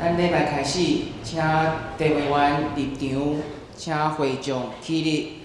咱禮拜開始，請地位員入場，請會眾起立。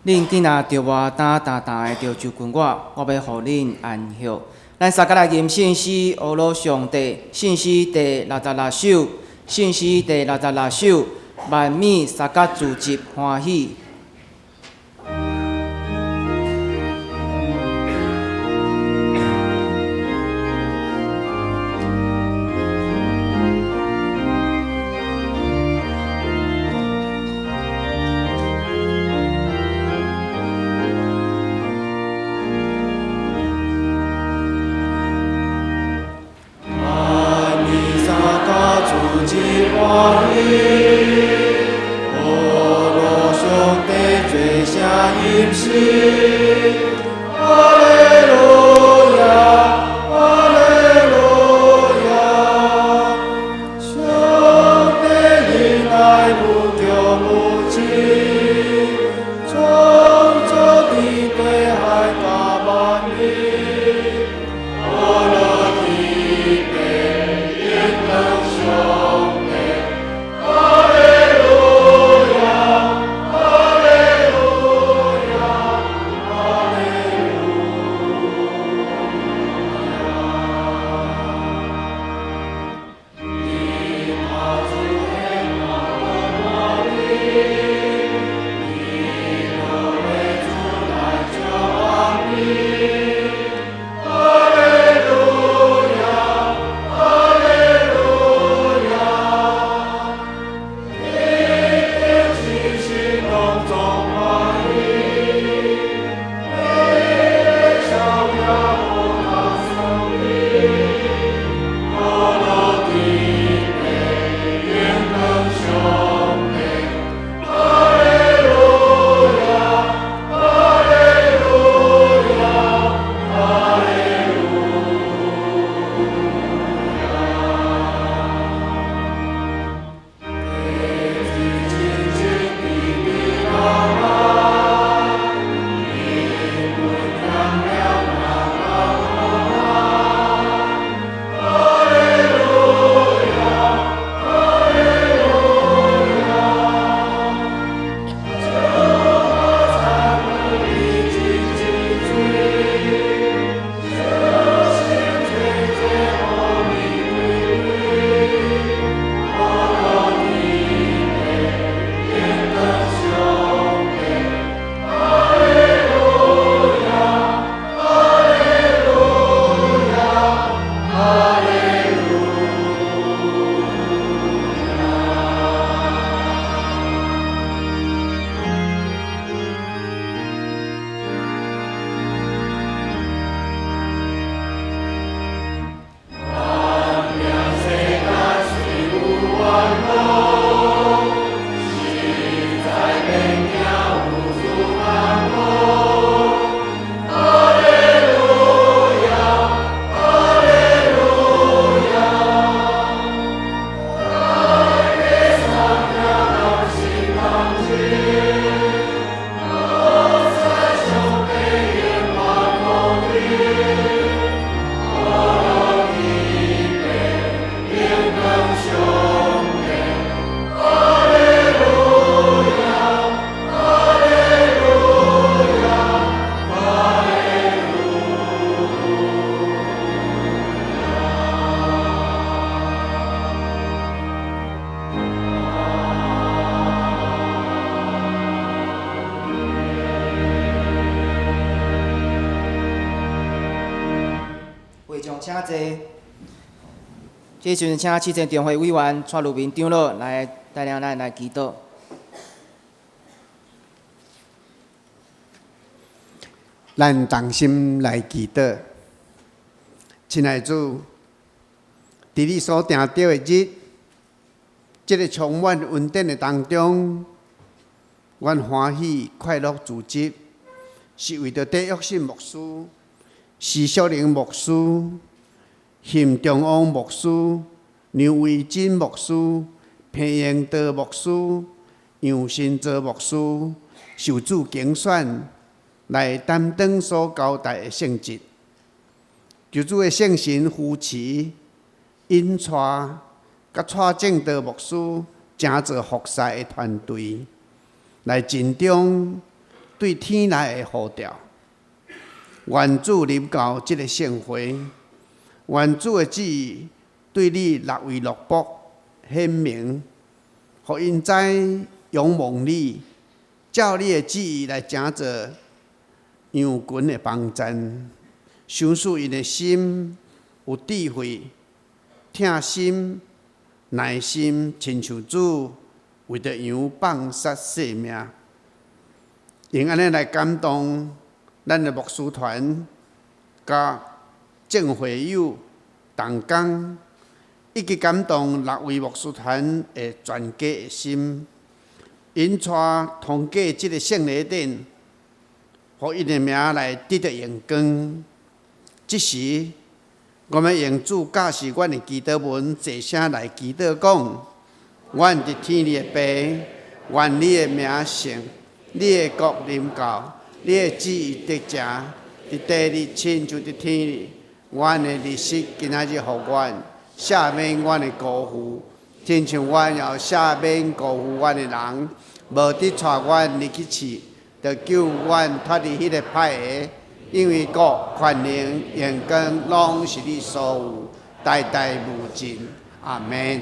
恁今仔著愛膽大膽的著就近我，我欲予恁安歇。咱相佮來吟聖詩，呵咾上帝，聖詩第六十六首，聖詩第六十六首，萬物相佮聚集歡喜。萬物相佮聚集歡喜，呵咾上帝做聲吟詩，哈利路亞，哈利路亞，上帝恩愛無窮無盡，創造天地海佮萬物，呵咾天地榮光上帝，哈利路亞，哈利路亞，哈利路亞。你怕主顯大滿地，你若為主來將兵，哈利路亞，哈利路亞，天地齊心攏總歡喜，每個小廟無通算比，呵咾天地榮光上帝，哈利路亞，哈利路亞，哈利路亞。天地真真地地朗朗，靈魂響了那高哈利路亞，哈利路亞，救我在你真真水，相信最最予你歸歸，呵咾天地榮光上帝，哈利路亞，哈利路亞，哈利路亞。咱命世間雖有冤枉，實在免驚有主同顧。哈利路亞，哈利路亞，大家相聽同心同志，感謝上帝永遠無變。呵咾天地榮光上帝，哈利路亞，哈利路亞，哈利路亞。會眾請坐。這時陣請市政會委員蔡如明長老來帶領咱來祈禱。咱同心來祈禱，親愛的主，佇你所定著的日，這个充滿恩典的當中，阮歡喜快樂組織，是為著戴玉信牧師、施淑玲牧師、邢中旺牧師、梁維珍牧師、彭英道牧師、楊新哲牧師，受主揀選來擔當所交代的聖職，求主的聖神扶持、引帶，佮蔡正道牧師成做服侍的團隊，來盡忠對天來的呼召。願主臨到這个聖會，願主的旨意對你六位奴僕顯明，予𪜶知仰望你，照你的旨意來成做羊群的幫贊，賞賜𪜶的心有智慧、疼心、耐心，親像主為著羊放捨性命，用按呢來感動咱的牧師團、佮眾會友同工，以及感動六位牧師團的全家的心，𪜶帶通過這个聖禮典，予𪜶的名來得著榮光。這時，我欲用主教示阮的祈禱文，齊聲來祈禱講：阮佇天裡的父，願你的名聖，你的國臨到，你的旨意得成，佇地裡親像佇天裡。阮的日食今仔日予阮，赦免阮的辜負，親像阮也赦免辜負阮的人。無得帶阮入去試，著救阮脫離彼个歹的。因為國、權能、榮光，攏是你所有，代代無盡。阿門。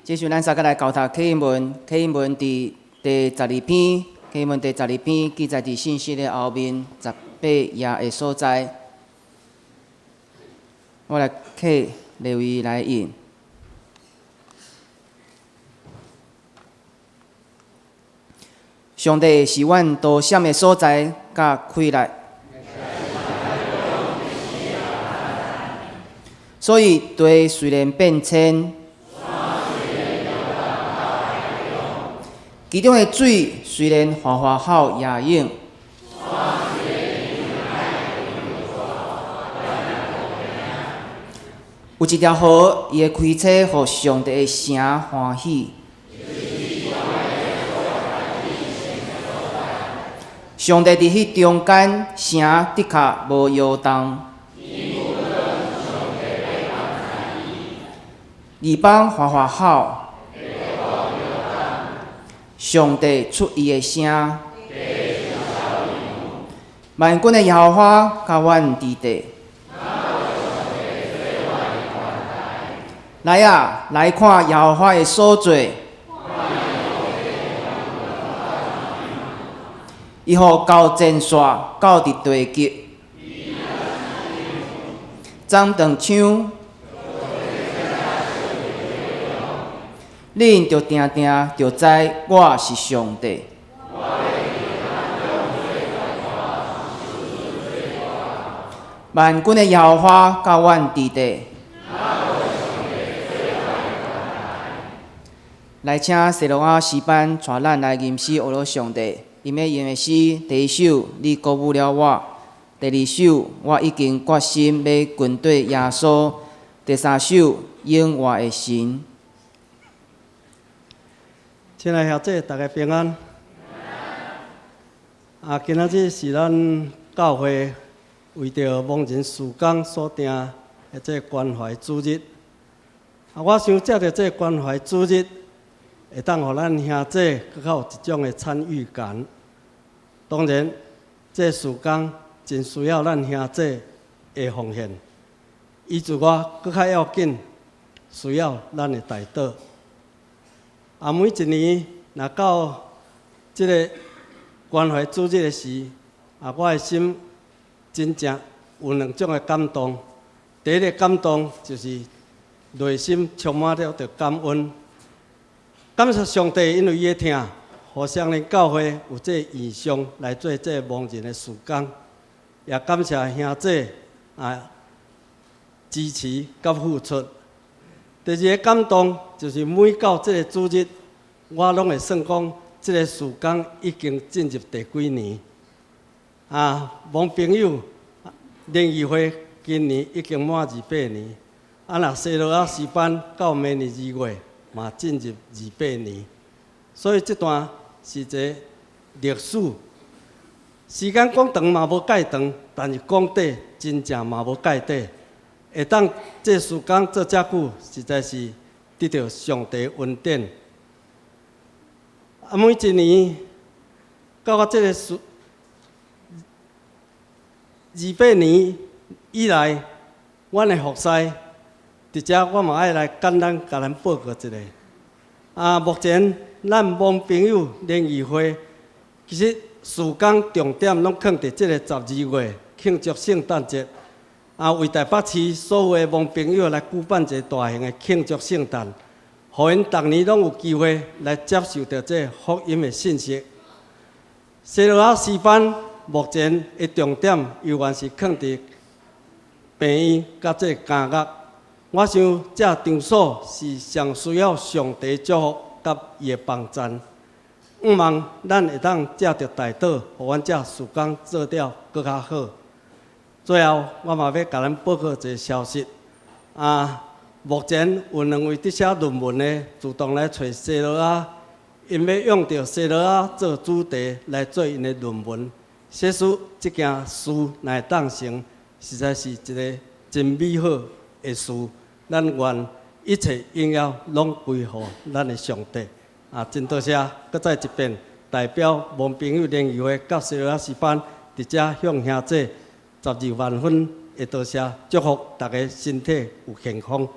這時咱三個來交讀啟應文，啟應文佇第12篇，啟應文第十二篇記載佇信息的後面18頁的所在。我來請利未來印。上帝是阮逃閃的所在，佮氣力。所以地雖然變遷，其中的水雖然嘩嘩吼野湧，有一條河，伊會開車，予上帝的城歡喜。上帝佇彼中間，城的確無搖動。異邦嘩嘩吼，上帝出伊的聲，萬軍的耶和華佮阮佇地。來啊，來看耶和華的所做，伊予交戰線到佇地極，斬斷槍，恁著定定著知我是上帝。萬軍的耶和華佮阮佇地。來請西羅亞詩班帶咱來吟詩學羅上帝。𪜶欲吟的詩第一首，你鼓舞了我；第二首，我已經決心欲跟綴耶穌；第三首，永活的神。親愛兄弟，大家平安。啊，今仔日是咱教會為著亡人事工所訂的這个關懷主日。啊，我想藉著這个關懷主日，會當予咱兄弟閣較有一種的參與感。當然，這事工真需要咱兄弟的奉獻。伊自外，閣較要緊，需要咱的代禱。啊，每一年若到這个關懷主日的時，啊，我的心真正有兩種的感動。第一个感動就是內心充滿了著感恩，感謝上帝，因為伊的疼，予雙連教會有這個異象來做這個亡人的事工，也感謝兄弟支持佮付出。第二个感動就是每到這个主日，我攏會算講，這个事工已經進入第幾年。王朋友聯誼會今年已經滿28年，若西羅亞詩班到明年2月嘛進入二八年，所以這段是一個歷史。時間講長嘛無蓋長，但是講短真正嘛無蓋短。會當這事工做遮久，實在是得著上帝恩典。每一年到我這个事二八年以來，阮的服侍，佇遮我嘛愛來簡單共咱報告一下。目前咱王朋友聯誼會，其實事工重點攏囥佇這个12月慶祝聖誕節。為台北市所有的王朋友來舉辦一个大型的慶祝聖誕，予𪜶逐年攏有機會來接受著這个福音的信息。西羅亞詩班目前的重點猶原是囥佇病院佮這个監獄。我想這場所是上需要上帝祝福佮伊的幫贊。向望咱會當藉著代禱，予阮這事工做了閣較好。最後，我嘛欲共咱報告一个消息。目前有兩位佇寫論文的，主動來揣西羅亞，𪜶欲用著西羅亞做主題來做𪜶的論文。假使這件事若會當成，實在是一个真美好的事。咱願一切榮耀攏歸予咱的上帝。真多謝，閣再一遍，代表王朋友聯誼會佮西羅亞詩班佇遮向兄姊12萬分的多謝，祝福大家身體有健康。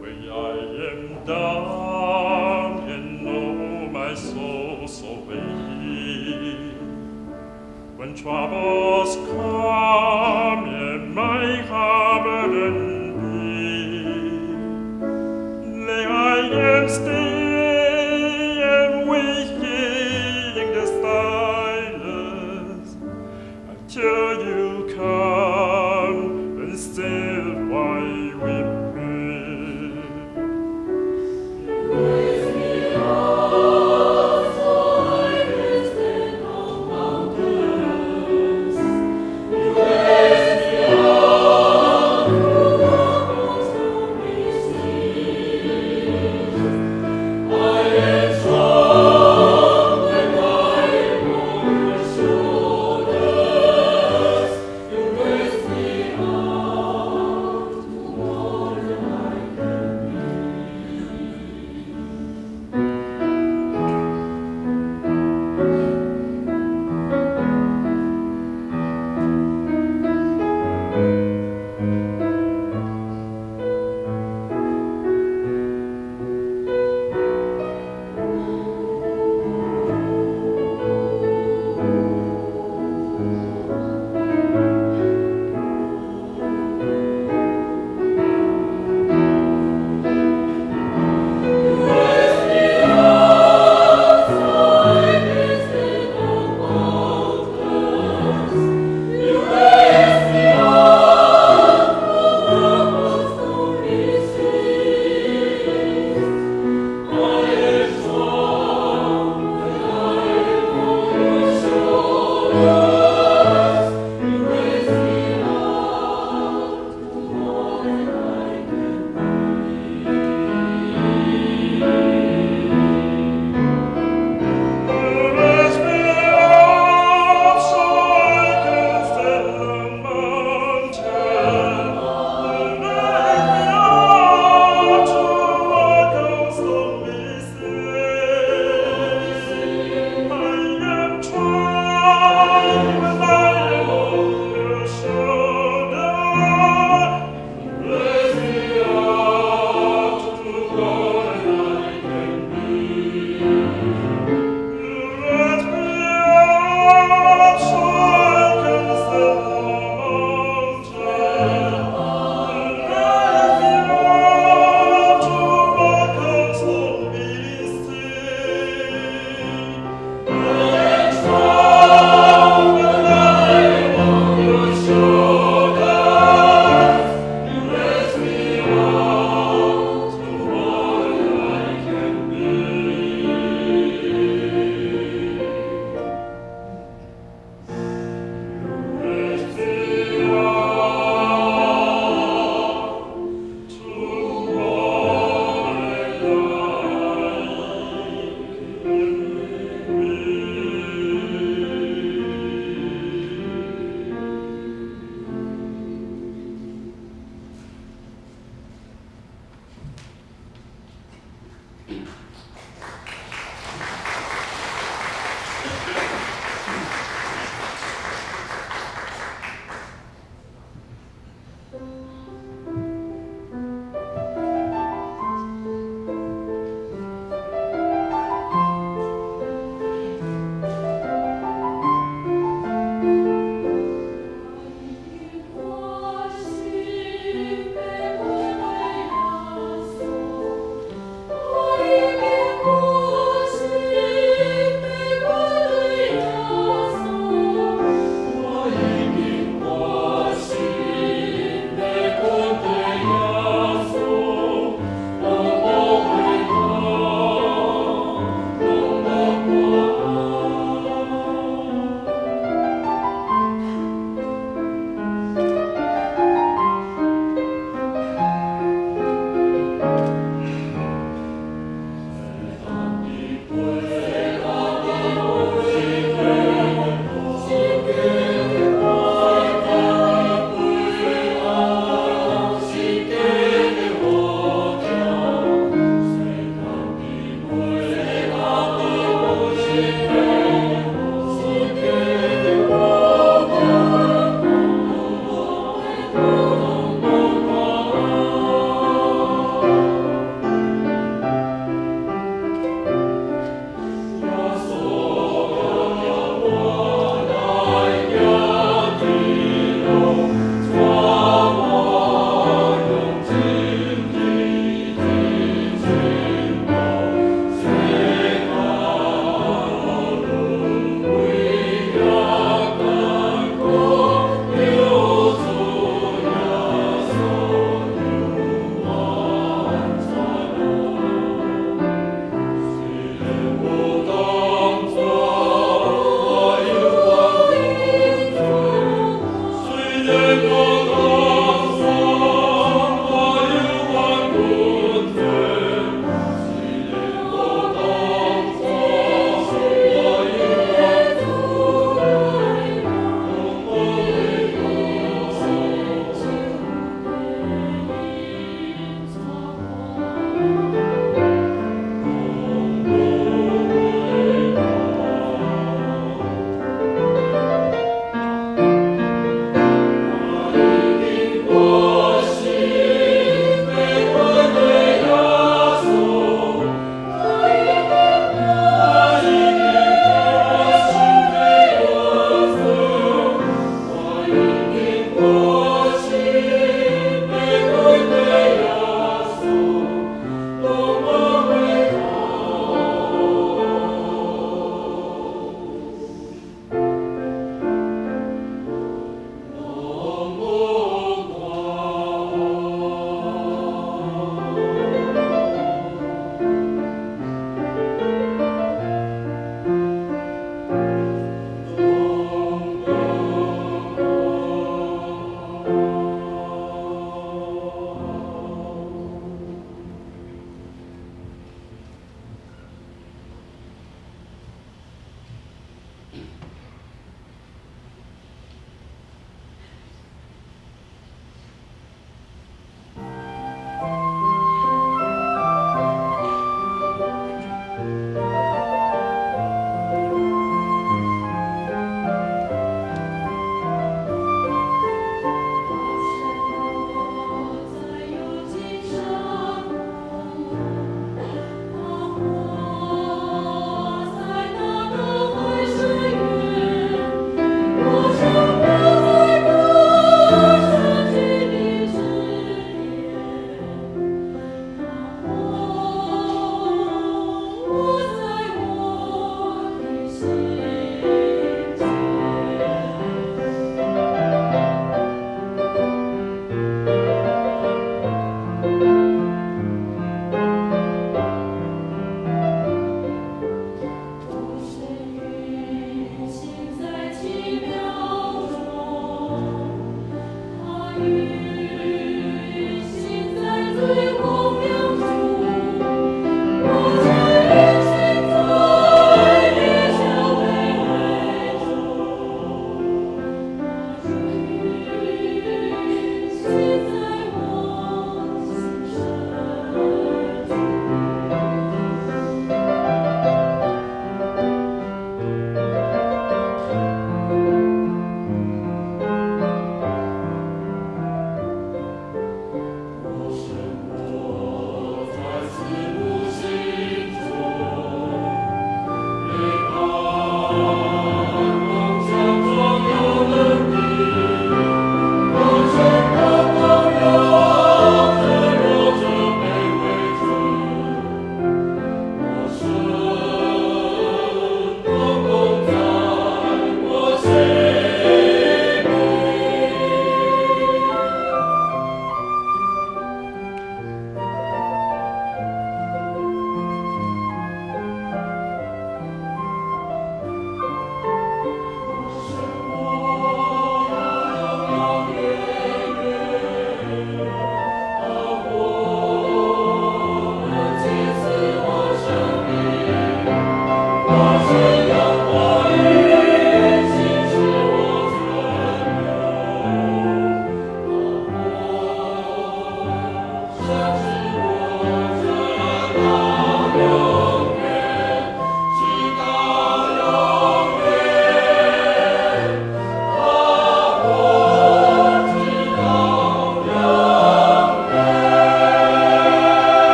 When I am down and oh my soul so weak, when troubles come and my heart burden be, then I am still and wait in the silence until you come and set my weeping free. Raise me up, so I can stand on mountains.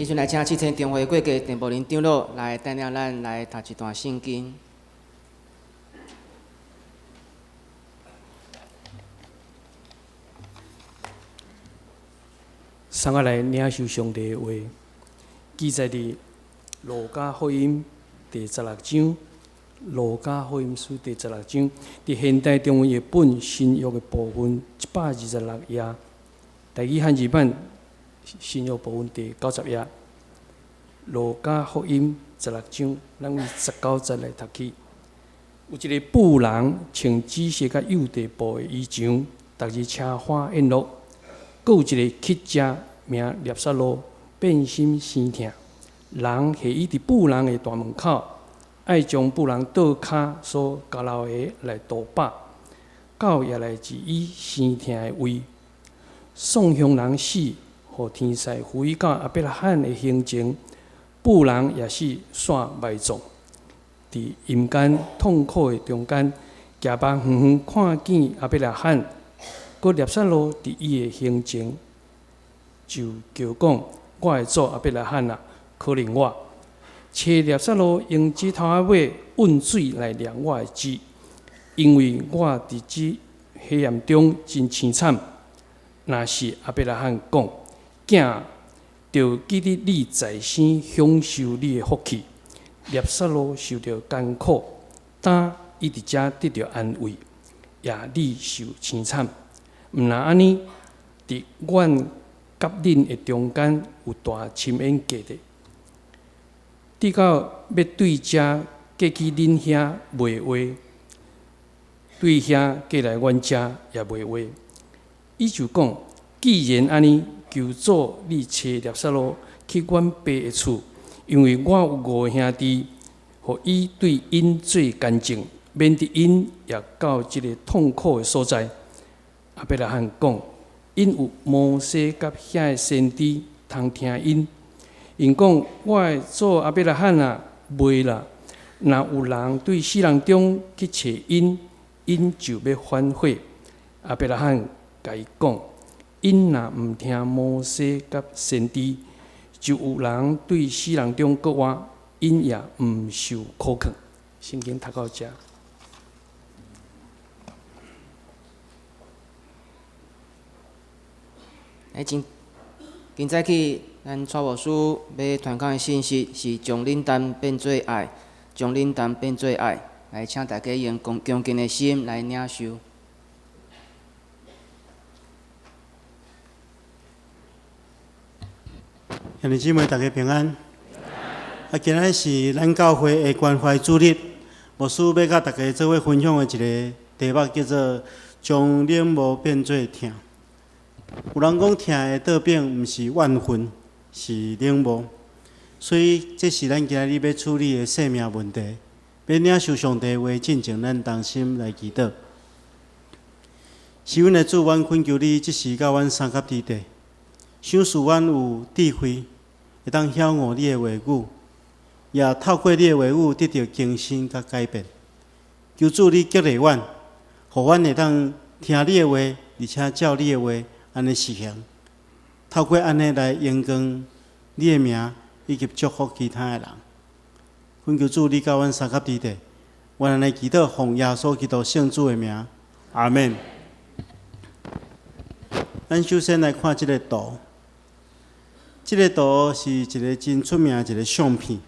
以上來請七千中會過嘅鄭柏林長老來帶領咱來讀一段聖經。送我來領受上帝的話，記載佇路加福音第十六章。路加福音書第十六章，佇現代中文譯本新約的部分一百二十六頁，台語漢字版新約部分第九十頁。路加福音十六章，咱為十九節來讀起。有一个富人穿紫色佮幼地布的衣裳，逐日奢華宴樂。閣有一个乞食名納撒路，遍身生疼，人下伊佇富人的大門口，愛將富人桌跤所交留的來渡飽。狗也來食伊生疼的胃。喪鄉人死，予天使扶伊到亞伯拉罕的胸前，富人也死煞埋葬。佇陰間痛苦的中間，舉目遠遠看見亞伯拉罕，閣納撒路佇伊的胸前，就叫講：我的祖亞伯拉罕啊，可憐我！揣納撒路用指頭仔尾抡水來涼我的舌，因為我佇這黑暗中真凄慘。若是亞伯拉罕講：囝啊，著記得你在生享受你的福氣，納撒路受著艱苦，今伊佇遮得著安慰，也你受凄慘。毋但按呢，佇阮佮恁的中間有大深淵隔著。直到欲對遮過去恁遐袂話，對遐過來阮遮也袂話。伊就講：既然按呢，求主你揣納撒路去阮爸的厝，因為我有五个兄弟，予伊對𪜶做見證，免得𪜶也到這个痛苦的所在。亞伯拉罕講：𪜶有摩西佮遐个先知，通聽𪜶。𪜶講：我的祖亞伯拉罕啊，袂啦！若有人對死人中去揣𪜶，𪜶就欲反悔。亞伯拉罕共伊講：𪜶若毋聽摩西佮先知，就有人對死人中閣活，𪜶也毋受苦勸。聖經讀到遮。欸，今今早起，咱蔡牧師欲傳講的信息是將冷淡變做愛，將冷淡變做愛。來，請大家用恭敬的心來領受。兄弟姊妹，大家平安。啊，今仔日是咱教會的關懷主日，牧師欲佮大家做伙分享的一个題目叫做“將冷漠變做疼”。有人講疼的倒轉毋是怨恨，是冷漠。所以這是咱今仔日欲處理的生命問題。欲領受上帝話進前，咱同心來祈禱。是阮的主，阮懇求你，這時佮阮相佮佇地，賞賜阮有智慧，會當曉悟你的話語，也透過你的話語得著更新佮改變。求主你激勵阮，予阮會當聽你的話，而且照你的話按呢實行。透過按呢來榮光你的名，以及祝福其他的人。懇求主你佮阮相佮佇地，阮按呢祈禱，奉耶穌基督聖子的名，阿們。咱首先來看這个圖，這个圖是一个真出名的一个相片。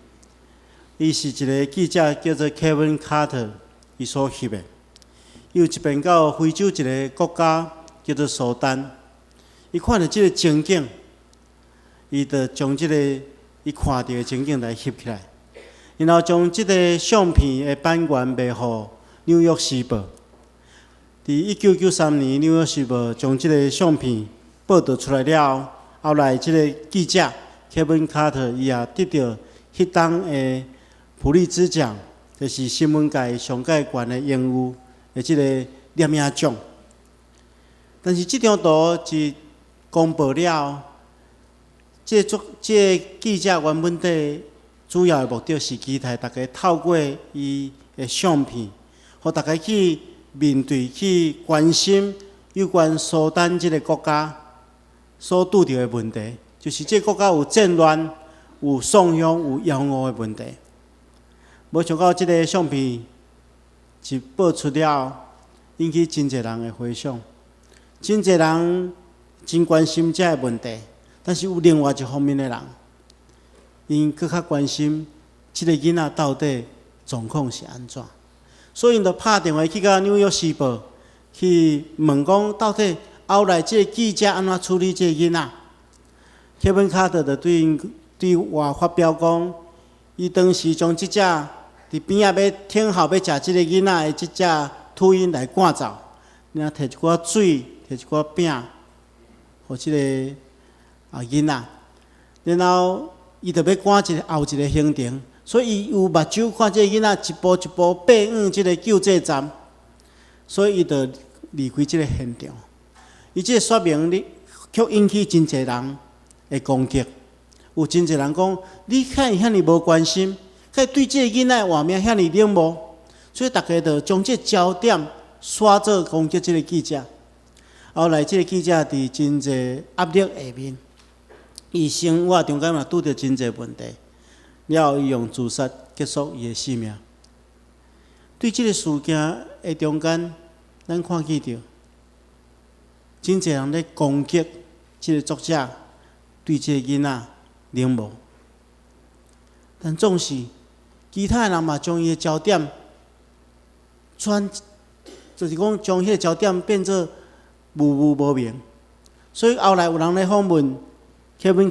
伊是一个記者叫做 Kevin Carter，伊所翕的。伊有一遍到非洲一个國家叫做蘇丹，伊看著這个情景，伊就將這个伊看著的情景來翕起來，然後將這个相片的版權賣予《紐約時報》。佇一九九三年，《紐約時報》將這个相片報導出來了後，後來這个記者 Kevin Carter 伊也得著彼當的普利茲獎，就是新聞界上蓋懸的榮譽的這个攝影獎。但是這張圖一公布了後，這個作這个記者原本底主要的目的是期待大家透過伊的相片，予大家去面對、去關心有關蘇丹這个國家所拄著的問題，就是這个國家有戰亂，有送香、有枵餓的問題。無想到這个相片一播出了後，引起真濟人的回響，真濟人真關心這个問題。但是有另外一方面的人，𪜶閣較關心這个囡仔到底狀況是按怎，所以𪜶就拍電話去共紐約時報去問講，到底後來這个記者按怎處理這個囡仔？Kevin Carter 就對𪜶對外發表講，伊當時將這隻佇邊仔欲聽候欲食這个囡仔的這隻禿鷹來趕走，然後提一寡水，提一寡餅，予這个囡仔，然後伊就欲趕一个後一个行程，所以伊有目睭看這个囡仔一步一步爬往這个救濟站，所以伊就離開這个現場。伊這个說明你卻引起真濟人的攻擊，有真濟人講，你敢會遐爾無關心，敢對這個囡仔的活命遐爾冷漠，所以逐家就將這個焦點徙做攻擊這个記者。後來這个記者佇真濟壓力下面，伊生活中間嘛拄著真濟問題，了後伊用自殺結束伊的性命。對這个事件的中間，咱看見著真濟人咧攻擊這个作者對這個囡仔冷漠，但總是其他的人嘛將伊的焦點轉，就是講將彼个焦點變做模糊無明。所以後來有人咧訪問 Kevin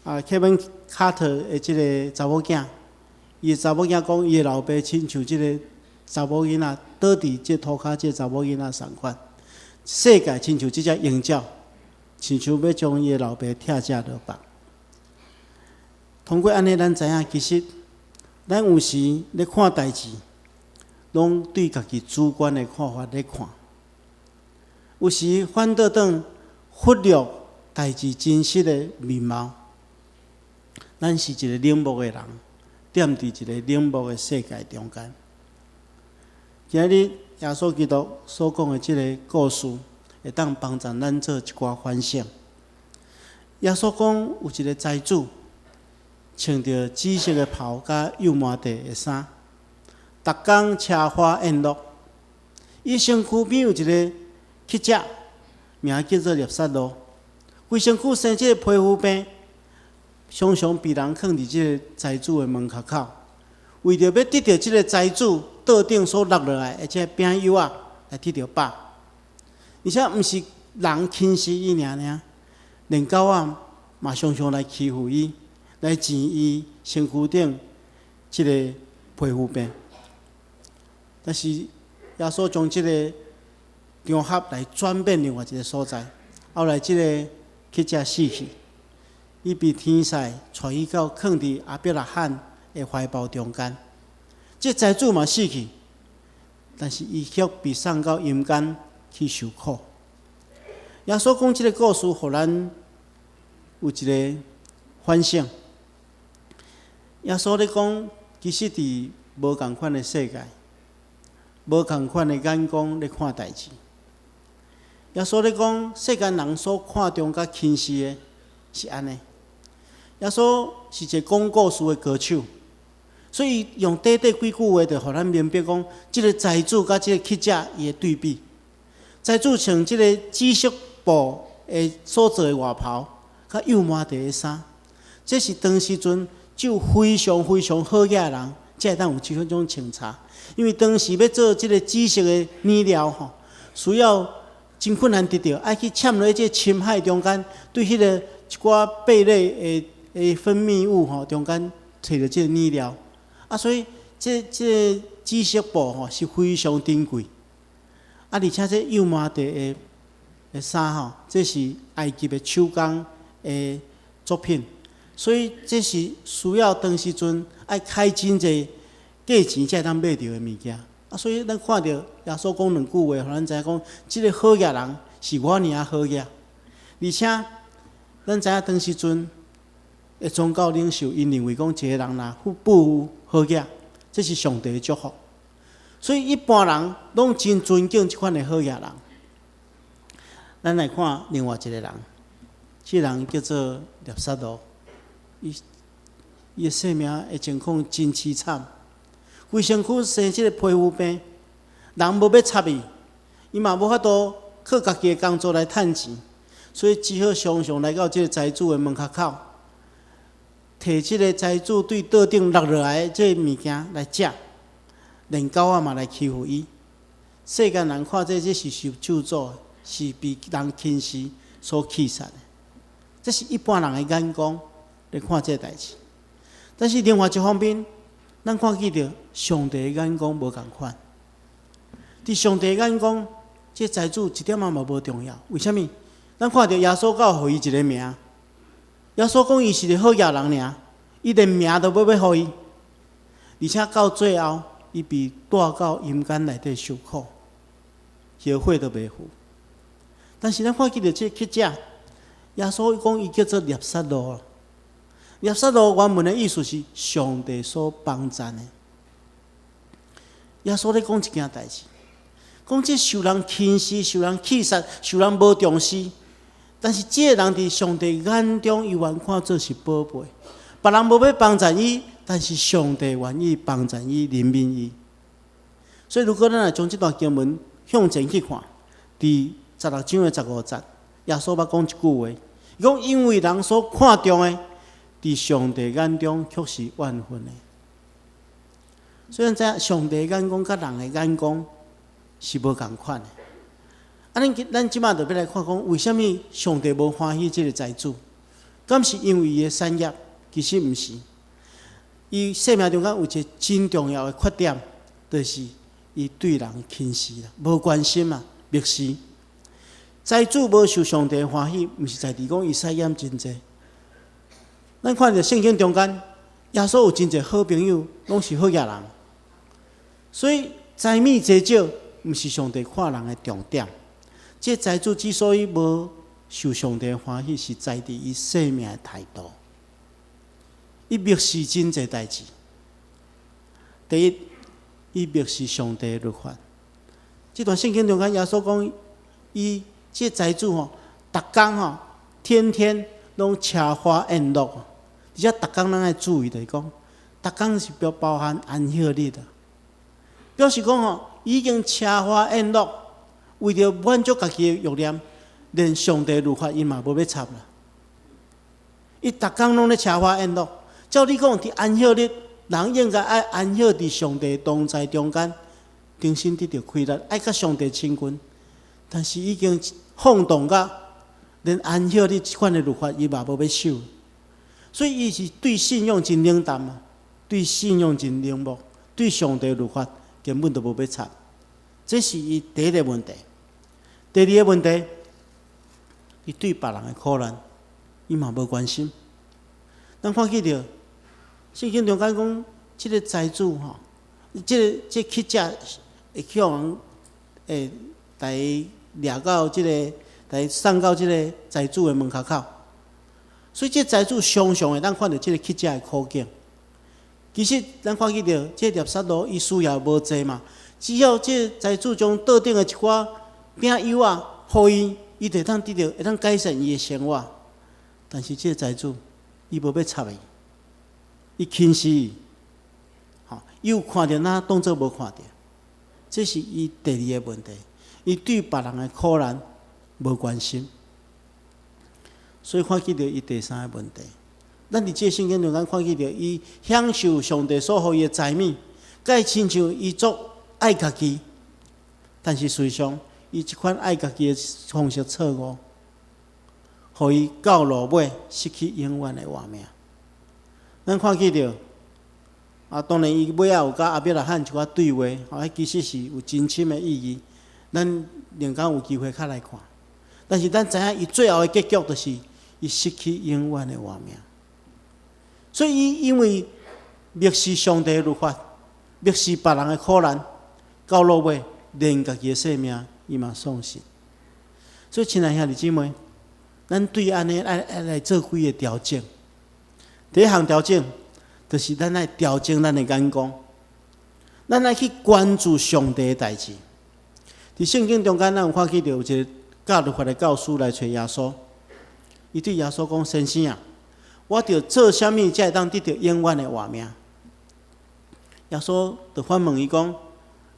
Carter，Kevin Carter 的這个查某囝，伊的查某囝講，伊的老爸親像這个查某囡仔倒佇這塗跤這个查某囡仔仝款，世界親像這隻鷹鳥，親像欲將伊的老爸拆食落腹。通過按呢，咱知影其實咱有時咧看代誌，攏對家己主觀的看法咧看，有時反倒轉忽略代誌真實的面貌。咱是一个冷漠的人，踮佇一个冷漠的世界中間。今日耶穌基督所講的這个故事，會當幫助咱做一寡反省。耶穌講有一个財主，穿著紫色的袍佮油麻地的衫，逐工奢華宴樂。伊身軀邊有一个乞者，名叫做勒撒路，規身軀生這个皮膚病，常常被人囥佇這个財主的門跤口，為著欲得著這个財主桌頂所落落來的這个餅幼仔來得著飽。而且毋是人輕視伊爾爾，連狗仔嘛常常來欺負伊，來跣伊身軀頂這个皮膚病。但是耶穌將這个場合來轉變另外一个所在，後來這个乞者死去，伊被天使帶去到囥佇亞伯拉罕的懷抱中間。這財主嘛死去，但是伊卻被送到陰間去受苦。耶穌講這个故事，予咱有一个反省。耶穌咧講，其實佇無仝款的世界，無仝款的眼光咧看代誌。耶穌咧講，世間人所看重佮輕視的是按呢。耶穌是一个講故事的高手，所以用短短幾句話就予咱明白講，這个財主佮這个乞者伊的對比。財主穿這个紫色布的所做的外袍，佮油麻地的衫，這是當時陣只有非常非常好額的人，才會當有這種穿插。因為當時欲做這个紫色的染料吼，需要真困難得著，愛去嵌落這个深海中間，對彼个一寡貝類的分泌物吼中間揣著這个染料。所以這个紫色布吼是非常珍貴。而且這油麻地的衫吼，這是埃及的手工的作品，所以這是需要當時陣愛開真濟價錢才會當買著的物件。所以咱看著耶穌講兩句話，予咱知影講，這个好額人是偌爾仔好額。而且咱知影當時陣的宗教領袖，𪜶認為講一個人若富有好額，這是上帝的祝福。所以一般人攏真尊敬這款的好額人。咱來看另外一個人，這個人叫做勒撒路。伊伊的生命的情況真凄慘，規身軀生這個皮膚病，人無欲插伊，伊嘛無法度靠家己的工作來趁錢，所以只好常常來到這個財主的門跤口，提這個財主對桌頂落落來的這個物件來食，連狗仔嘛來欺負伊。世間人看這這是受咒詛，是被人輕視所棄殺的。這是一般人的眼光來看這個代誌。但是另外一方面，咱看見著上帝的眼光無仝款。佇上帝的眼光，這財主一點仔嘛無重要。為啥物？咱看著耶穌閣予伊一個名，耶穌講伊是個好額人爾，伊連名都無欲予伊。而且到最後，伊被帶到陰間內底受苦，後悔都袂赴。但是咱看見著這個乞者，耶穌講伊叫做納撒路。納撒路原文的意思是上帝所幫贊的。耶穌咧講一件代誌，講這受人輕視、受人棄殺、受人無重視，但是這個人佇上帝眼中，伊原看做是寶貝。別人無欲幫贊伊，但是上帝願意幫贊伊、憐憫伊。所以，如果咱來將這段經文向前去看，佇16章的15節，耶穌捌講一句話，伊講因為人所看重的，佇上帝眼中卻是怨恨的。所以咱知影上帝眼光佮人的眼光是無仝款的。啊，咱咱這馬就欲來看講，為啥物上帝無歡喜這个財主？敢是因為伊的產業？其實毋是。伊生命中間有一个真重要的缺點，就是伊對人輕視啦，無關心啊，漠視。財主無受上帝歡喜，毋是在佇講伊產業真濟。咱看著聖經中間，耶穌有真濟好朋友，攏是好額人。所以財物濟少，毋是上帝看人的重點。這財主之所以無受上帝歡喜，是在佇伊生命的態度。伊漠視真濟代誌。第一，伊漠視上帝的律法。這段聖經中間，耶穌講，伊這財主吼，逐工吼，天天攏奢華宴樂。而且逐工咱愛注意，就是講，逐工是表包含安息日的，表示講吼，已經奢華宴樂，為著滿足家己的慾念，連上帝律法伊嘛無欲插啦。伊逐工攏咧奢華宴樂，照理講，佇安息日，人應該愛安息佇上帝同在中間，重新得著氣力，愛佮上帝親近。但是已經放蕩甲連安息日這款的律法，伊嘛無欲守。所以伊是對信仰真冷淡啊，對信仰真冷漠，對上帝律法根本就無欲插。這是伊第一个問題。第二个問題，伊對別人的苦難，伊嘛無關心。咱看見著聖經中間講，這个財主吼，這个這乞者會去予人會來掠到這个，來送到這个財主的門跤口。所以這財主常常會當看著這个乞者的苦境。其實咱看見著這納撒路，伊需要無濟嘛，只要這財主將桌頂的一寡餅幼仔，予伊，伊就會當得著，會當改善伊的生活。但是這个財主，伊無欲插伊，伊輕視伊，吼，伊有看著，若當做無看著，這是伊第二个問題。伊對別人的苦難無關心，所以看見著伊第三个問題。咱佇這個聖經中間看見著，伊享受上帝所予伊的財物，佮親像伊足愛家己，但是事實上，伊這款愛家己的方式錯誤，予伊到落尾失去永遠的活命。咱看見著，啊，當然伊尾仔有佮亞伯拉罕一寡對話，吼，彼其實是有真深的意義。咱另工有機會較來看。但是咱知影，伊最後的結局就是伊失去永遠的活命。所以伊因為漠視上帝的律法，漠視別人的苦難，到落尾連家己的性命伊嘛喪失。所以，親愛兄弟姊妹，咱對按呢愛愛來做幾个調整。第一項調整，就是咱愛調整咱的眼光，咱愛去關注上帝的代誌。佇聖經中間，咱有看見著有一个教律法的教師來揣耶穌，伊對耶穌講：“先生啊，我著做啥物才會當得著永遠的活命？耶穌就反問伊講：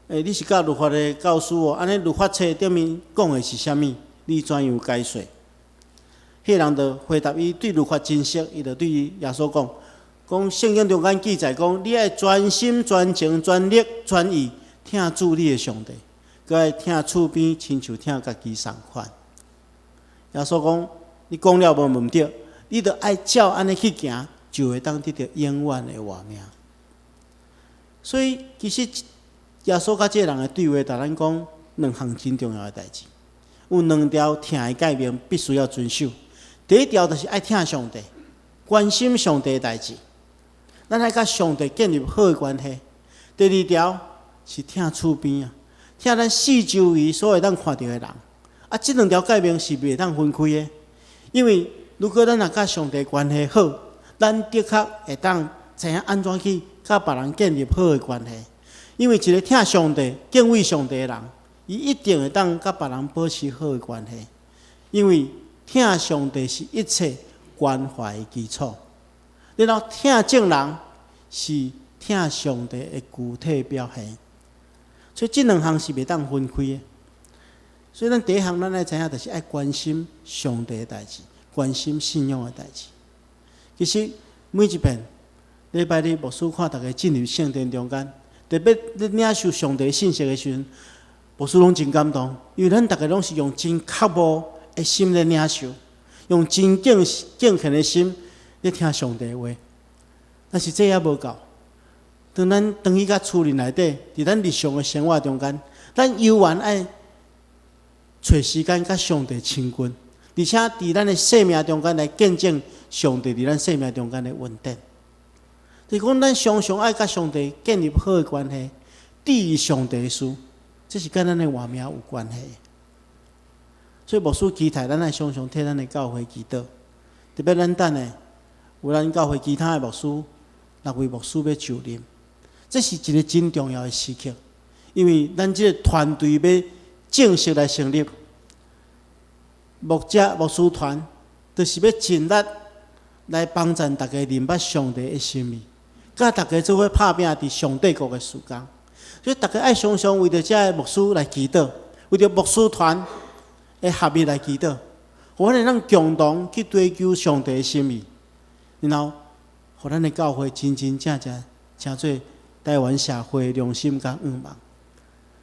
欸，你是教律法的教師哦，按呢律法冊頂面講的是啥物？你怎樣解說？彼個人就回答伊對律法真熟，伊就對耶穌講：講聖經中間記載講，你愛全心、全情、全力、全意疼主你的上帝，閣愛疼厝邊親像疼家己仝款。耶穌講：你講了無毋對，你著愛照按呢去行，就會當得著永遠的活命。所以其實耶穌佮這个人的對話，共咱講兩項真重要的代誌。有兩條疼的誡命必須要遵守。第一條就是愛疼上帝，關心上帝的代誌，咱愛佮上帝建立好的關係。第二條是疼厝邊啊，疼咱四周圍所會當看著的人。啊，這兩條誡命是袂當分開的，因為如果咱若佮上帝關係好，咱的確會當知影按怎去佮別人建立好的關係。因為一个疼上帝、敬畏上帝的人，伊一定會當佮別人保持好的關係。因為疼上帝是一切關懷的基礎，然後疼眾人是疼上帝的具體表現。所以這兩項是袂當分開的。所以咱第一項，咱愛知影，就是愛關心上帝的代誌，關心信仰的代誌。其實每一遍禮拜日牧師看逐家進入聖殿中間，特別咧領受上帝信息的時陣，牧師攏真感動，因為咱逐家攏是用真渴慕的心咧領受，用真敬敬虔的心咧聽上帝話。但是這猶無夠，當咱轉去到厝裡內底，佇咱日常的生活中間，咱猶原愛揣時間佮上帝親近，而且佇咱的生命中間來見證上帝佇咱生命中間的恩典。就是講，咱常常愛佮上帝建立好的關係，注意上帝的事，這是佮咱的活命有關係。所以牧師期待咱愛常常替咱的教會祈禱，特別咱等下有咱教會其他的牧師，六位牧師欲就任，這是一个真重要的時刻，因為咱這个團隊欲正式來成立，牧者牧師團，就是欲盡力來幫助大家認捌上帝的心意，佮大家做伙拍拚佇上帝國的事工。所以大家愛常常為著這个牧師來祈禱，為著牧師團的合一來祈禱，予咱會當共同去追求上帝的心意，然後予咱的教會真真正正成做台灣社會的良心佮願望。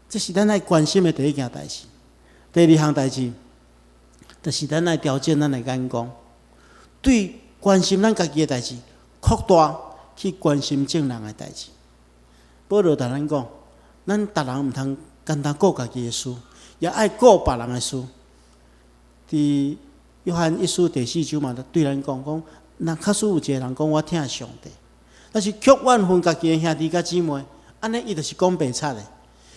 這是咱愛關心的第一件代誌。第二項代誌，就是咱愛調整咱的眼光，對關心咱家己的代誌，擴大去關心眾人的代誌。保羅共咱講，咱逐人毋通干焦顧家己的事，也愛顧別人的事。佇約翰一書第四章嘛，對咱講講，若假使有一個人講我疼上帝，但是卻怨恨家己的兄弟佮姊妹，按呢伊就是講白賊的。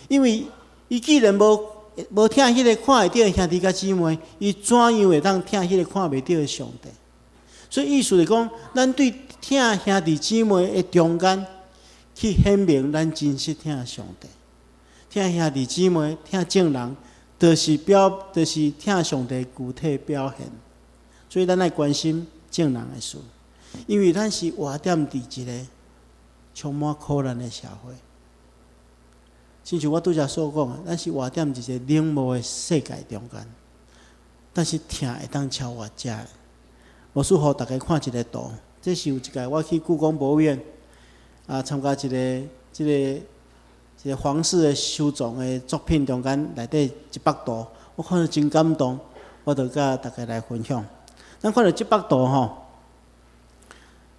因為伊既然無無疼彼个看會著的兄弟佮姊妹，伊怎樣會當疼彼個看袂著的上帝？所以意思是講，咱對疼兄弟姊妹的中間，去顯明咱真實疼上帝。疼兄弟姊妹、疼眾人，就是表，就是疼上帝具體表現。所以咱愛關心眾人的事，因為咱是活踮佇一个充滿苦難的社會。親像我拄才所講的，咱是活踮一个冷漠的世界中間，但是疼會當超越這个。牧師予大家看一个圖，這是有一擺我去故宮博物院啊參加一个這个一个皇室的收藏的作品中間內底一幅圖，我看著真感動，我就佮大家來分享。咱看著這幅圖吼，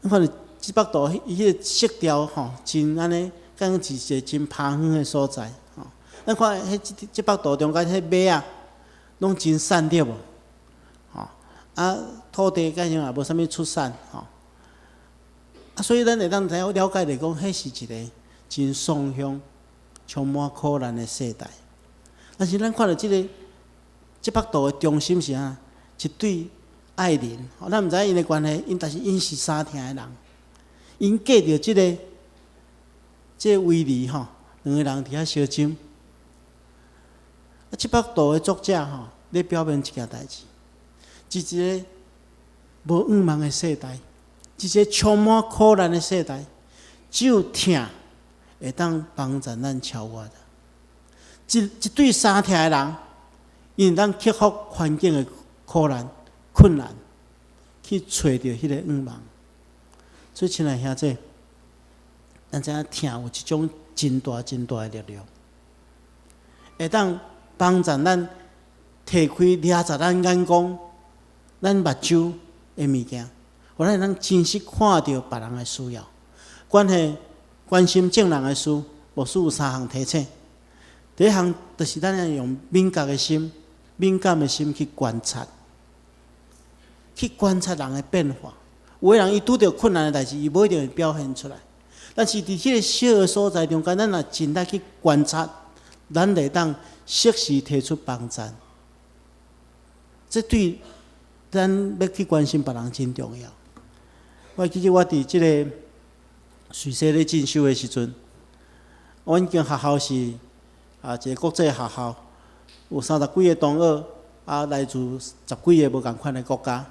咱看著這幅圖，伊彼个色調吼，真按呢，敢若是一个真拋遠的所在吼。咱看彼這這幅圖中間彼馬仔，攏真瘦對無？吼啊，土地敢像也無啥物出產吼。啊，所以咱會當知影了解來講，彼是一个真喪鄉、充滿苦難的世代。但是咱看著這个這幅圖的中心是啥？一對愛人，咱毋知𪜶的關係，𪜶但是𪜶是相疼的人，𪜶隔著這个這個圍籬吼，兩个人佇遐相斟。啊，這幅圖的作者吼，咧表明一件代誌，佇一个無盼望的世代，一个充滿苦難的世代，只有疼會當幫助咱超越。一對相疼的人，𪜶會當克服環境的苦難、困難，去揣著彼个向望。所以，親愛兄弟，咱知影疼有一種真大、真大的力量，會當幫助咱提開掠在咱眼光、咱目睭的物件，予咱會當真實看著別人的需要。關係關心眾人的事，牧師有三項提醒。第一項就是咱愛用敏覺的心、敏感的心去觀察，去觀察人的變化。有的人伊拄著困難的代誌，伊無一定會表現出來。但是佇彼个小的所在中間，咱若盡力去觀察，咱會當適時提出幫助。這對咱欲去關心別人真重要。我記得我佇這个瑞士咧進修的時陣，阮間學校是一個國際學校，有三十幾个同學，來自十幾个無仝款的國家。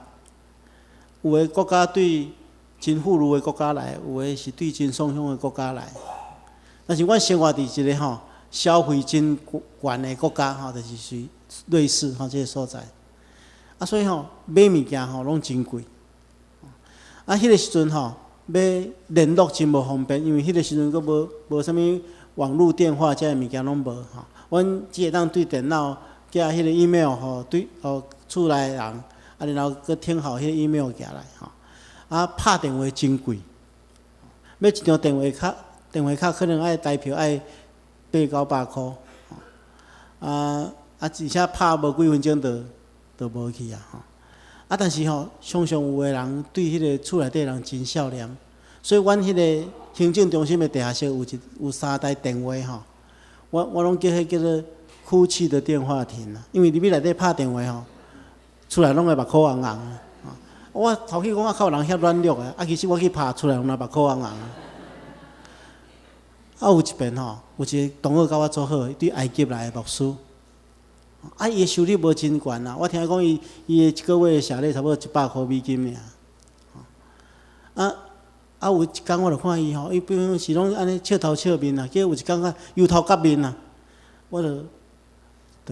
有的國家對真富裕的國家來，有的是對真貧窮的國家來。但是阮生活佇一个消費真懸的國家吼，就是屬瑞士吼這个所在。所以吼買物件吼攏真貴。彼个時陣吼欲聯絡真無方便，因為彼个時陣閣無啥物網路電話這个物件攏無吼。阮只會當對電腦寄彼個 email 予對予厝內的人，然後閣聽候彼個 email 寄來吼。拍電話真貴，買一張電話卡，電話卡可能愛台票愛八九百箍。而且拍無幾分鐘就無去啊吼。但是吼，常常有的人對彼个厝內底人真孝念，所以阮彼个行政中心的地下室有三台電話吼，我攏叫彼叫做哭泣的電話亭啊，因為入去內底拍電話吼，厝內攏會目箍紅紅。我頭去講啊，較有人遐軟弱的，其實我去拍厝內攏目箍紅紅。有一遍吼，有一个同學佮我做好，對埃及來的牧師。伊的收入無真懸啦，我聽講伊的一个月的謝禮差不多100箍美金爾。有一工我就看伊吼，伊平常時攏按呢笑頭笑面啦，結果有一工啊憂頭結面啦，我就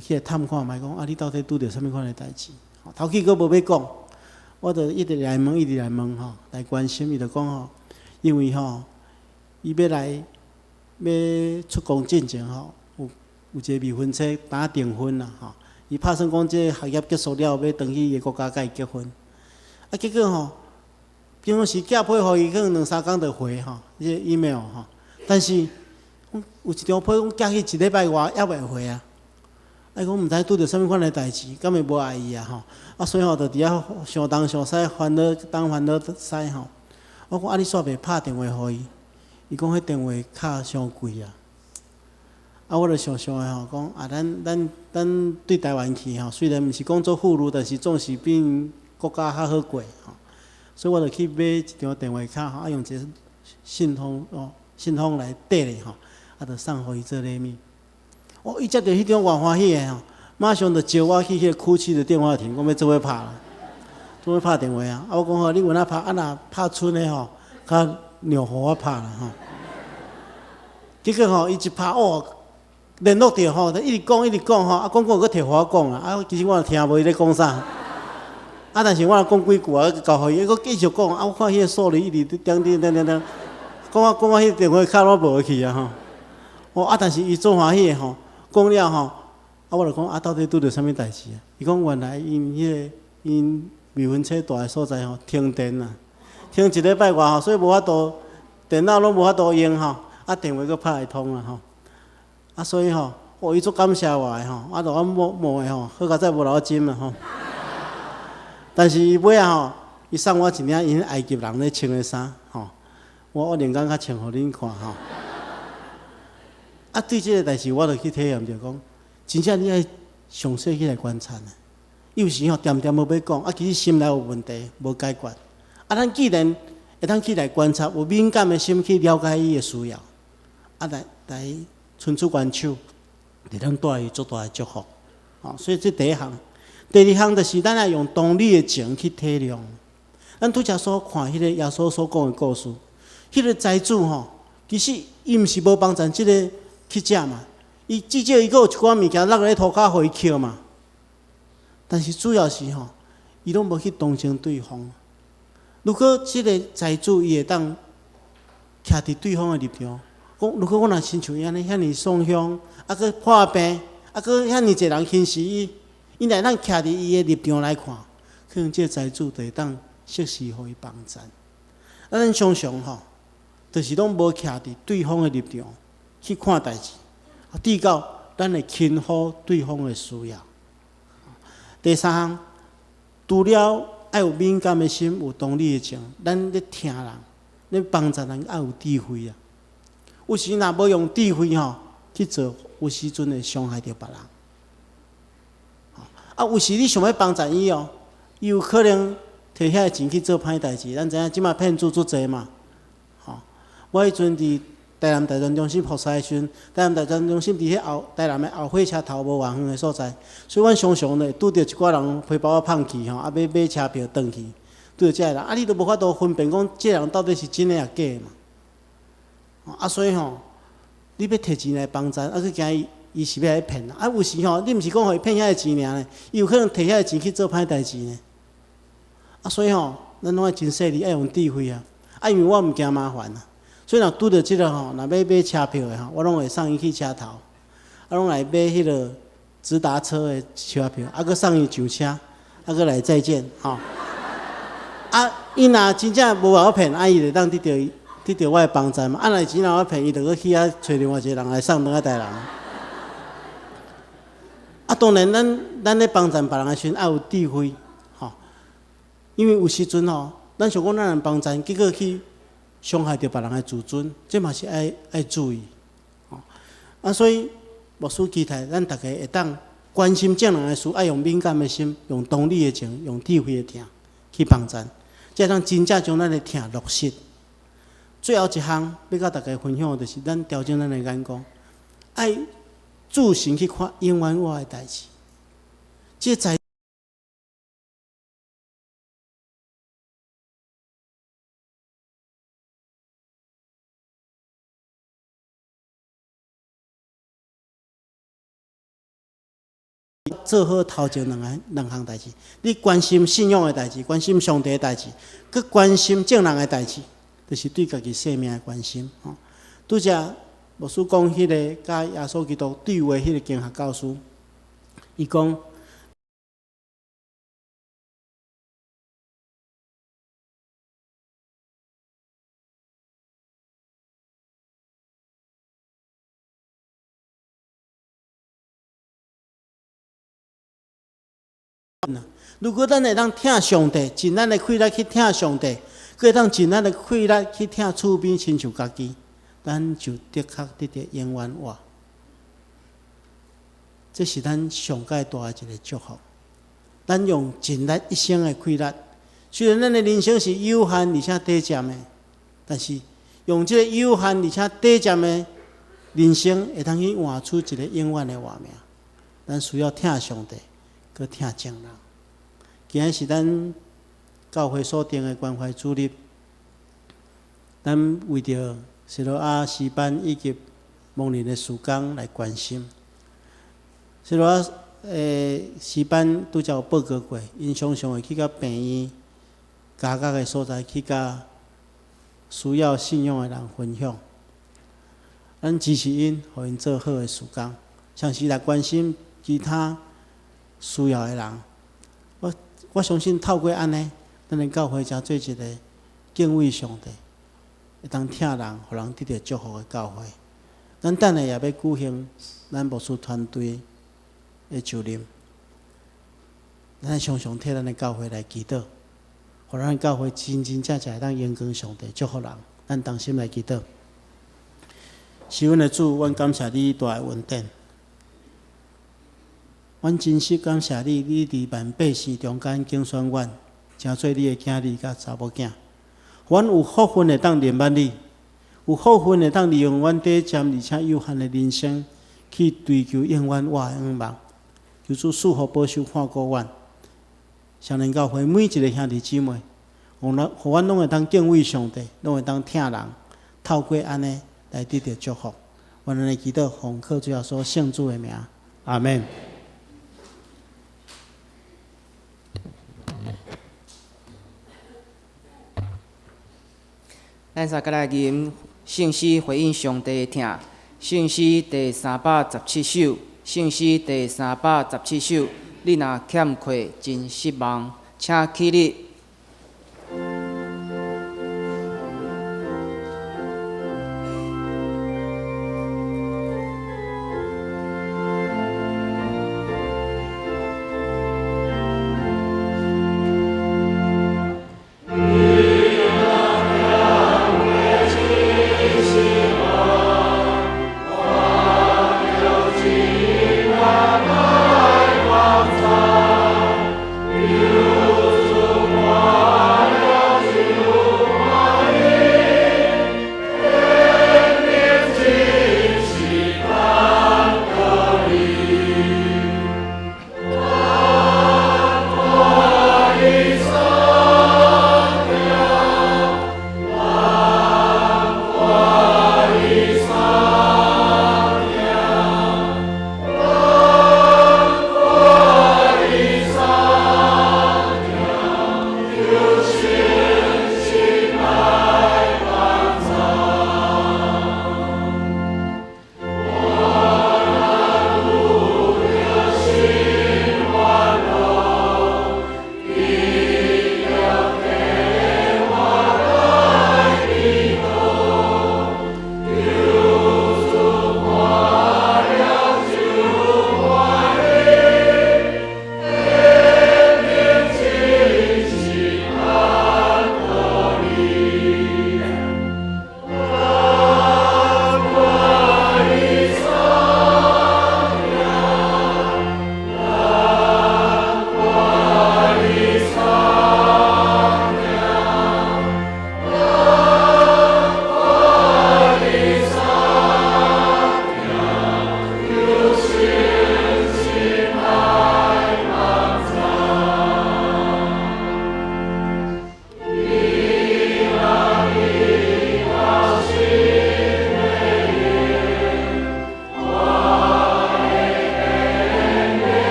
去來探看覓講，你到底拄著啥物款的代誌？頭去閣無欲講，我就一直來問，一直來問吼，來關心伊就講吼，因為吼，伊欲來欲出國進前吼，有一个未婚妻當訂婚啦吼，伊拍算講這個學業結束了，欲轉去伊个國家佮伊結婚。結果吼，平常時寄批予伊，可能兩三工就回吼，這個 email 吼。但是有一張批講寄去一禮拜外猶未回啊。伊講毋知拄著啥物款的代誌，敢會無愛伊啊吼？所以吼，就佇遐想東想西，煩惱東煩惱西吼。我講啊，你煞袂拍電話予伊？伊講彼電話卡傷貴啊。我就想想的吼，講啊，咱對台灣去吼，雖然毋是講做富裕，但是總是比國家較好過吼。所以我就去買一張電話卡吼，用一个信封來綴咧吼，就送予伊做禮物。哦，伊接著彼張偌歡喜的吼，馬上就招我去彼个哭泣的電話亭，講欲做伙拍啦，做伙拍電話啊。我講吼，你有影拍，若拍賰的吼，較讓予我拍啦吼。結果吼，伊一拍哦，聯絡著吼，一直講一直講吼，講講閣提予我講啊，其實我也聽無伊咧講啥。但是我若講幾句啊，交予伊，伊閣繼續講。我看彼个數字一直點點點點點，講啊講啊，彼個電話卡攏無去啊吼。哦，但是伊足歡喜的吼，講了吼，我就講啊，到底拄著啥物代誌啊？伊講原來𪜶彼个𪜶未婚妻蹛的所在吼，停電啊，停一禮拜外吼，所以無法度電腦攏無法度用吼，電話閣拍會通啊吼。所以吼，哦，伊足感謝我的吼，就我摸摸的吼，好佳哉無留我針啊吼。但是伊尾仔吼，伊送我一領𪜶埃及人咧穿的衫吼，我另工較穿予恁看吼。對這個代誌，我就去體驗著講，真正你愛詳細去來觀察啊。有時吼，恬恬無欲講，其實心內有問題無解決。咱既然會當去來觀察，有敏感的心去了解伊的需要，來伸出援手，會當帶伊足大的祝福。所以這第一項，第二項就是咱愛用同理的情去體諒。咱拄才所看彼个耶穌所講的故事，彼個財主吼，其實伊毋是無幫贊這个乞者嘛，伊至少伊閣有一寡物件落咧塗跤，予伊抾嘛。但是主要是吼，伊攏無去同情對方。如果這个財主伊會當徛佇對方的立場，講如果我若親像伊按呢遐爾爽香，啊閣破病，啊閣遐爾濟人輕視伊，伊若會當徛佇伊的立場來看，可能這个財主就會當適時予伊幫贊。啊，咱常常吼，就是攏無徛佇對方的立場去看代誌，至到咱會輕忽對方的需要。第三項，除了愛有敏感的心，有同理的情，咱咧疼人，咧幫助人愛有智慧啊。有時若無用智慧吼去做，有時陣會傷害著別人。啊，有時你想欲幫助伊哦，伊有可能摕遐个錢去做歹代誌。咱知影這馬騙子足濟嘛，吼。我彼陣佇台南大專中心服侍的時陣，台南大專中心佇彼後台南的後火車頭無偌遠的所在，所以阮常常咧拄著一寡人皮包仔放去吼，啊欲買車票轉去，拄著這个人，啊你都無法度分辨講這个人到底是真的抑假的嘛。啊，所以吼，你欲提錢來幫贊，啊閣驚伊伊是欲來騙，啊有時吼，你毋是講予伊騙遐个錢爾呢，伊有可能提遐个錢去做歹代誌呢。啊，所以吼，咱攏愛真細膩，愛用智慧啊。啊，因為我毋驚麻煩啊，所以若拄著這个吼，若欲買車票的吼，我攏會送伊去車頭，啊，攏來買彼个直達車的車票，啊，閣送伊上車，啊，閣來再見，吼。啊，伊若真正無辦法騙，啊，伊就當得著得著我的幫贊嘛。啊，若是真有法騙，伊就閣去遐揣另外一个人來送轉來台南。啊，當然咱咱咧幫贊別人的時陣，愛有智慧，吼。因為有時陣吼，咱想講咱人幫贊，結果去傷害著別人的自尊，這嘛是愛愛注意。吼。啊，所以牧師期待咱逐家會當關心眾人的事，愛用敏感的心，用同理的情，用智慧的疼去幫贊，才當真正將咱的疼落實。最後一項欲佮大家分享的，就是咱調整咱的眼光，愛注神去看永遠活的代誌。這在做好頭前兩个兩項代誌，你關心信仰的代誌，關心上帝的代誌，閣關心眾人的代誌，就是對家己生命的關心。吼，拄才牧師講彼个佮耶穌基督對話彼个經學教師，伊講。如果咱會當疼上帝，盡咱的氣力去疼上帝，閣會當盡咱的氣力去疼厝邊親像家己，咱就的確得著永遠活。這是咱上蓋大的一個祝福。咱用盡咱一生的氣力，雖然咱的人生是有限而且短暫的，但是用這個有限而且短暫的人生，會當去換取一個永遠的活命。咱需要疼上帝，閣疼眾人。今日是咱教會所定的關懷主日，咱為著西羅亞詩班以及牧靈的事工來關心。西羅亞詩班拄才有報告過，𪜶常常會去到病院、家家的所在去佮需要信仰的人分享。咱支持𪜶，予𪜶做好的事工，同時來關心其他需要的人。我我相信透過按呢，咱的教會才做一個敬畏上帝、會當疼人、予人得著祝福的教會。咱等下也欲舉行咱牧師團隊的就任，咱常常替咱的教會來祈禱，予咱的教會真真正正會當榮光上帝，祝福人。咱同心來祈禱。是阮的主，阮感謝你大的恩典。阮真實感謝你，你佇萬百姓中間揀選阮，成做你的囝兒佮查某囝。阮有福分會當認捌你，有福分會當利用阮短暫而且有限的人生，去追求永遠活的願望。求主賜福保守看顧阮，雙連教會每一个兄弟姊妹，予咱，予阮攏會當敬畏上帝，攏會當疼人，透過按呢來得著祝福。阮按呢祈禱，奉靠主耶穌聖子的名，阿門。咱三個來吟聖詩回應上帝的疼，聖詩第317首，聖詩第317首，你若欠缺真失望，請起立。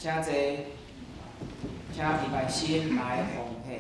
請坐，請預備心來奉獻。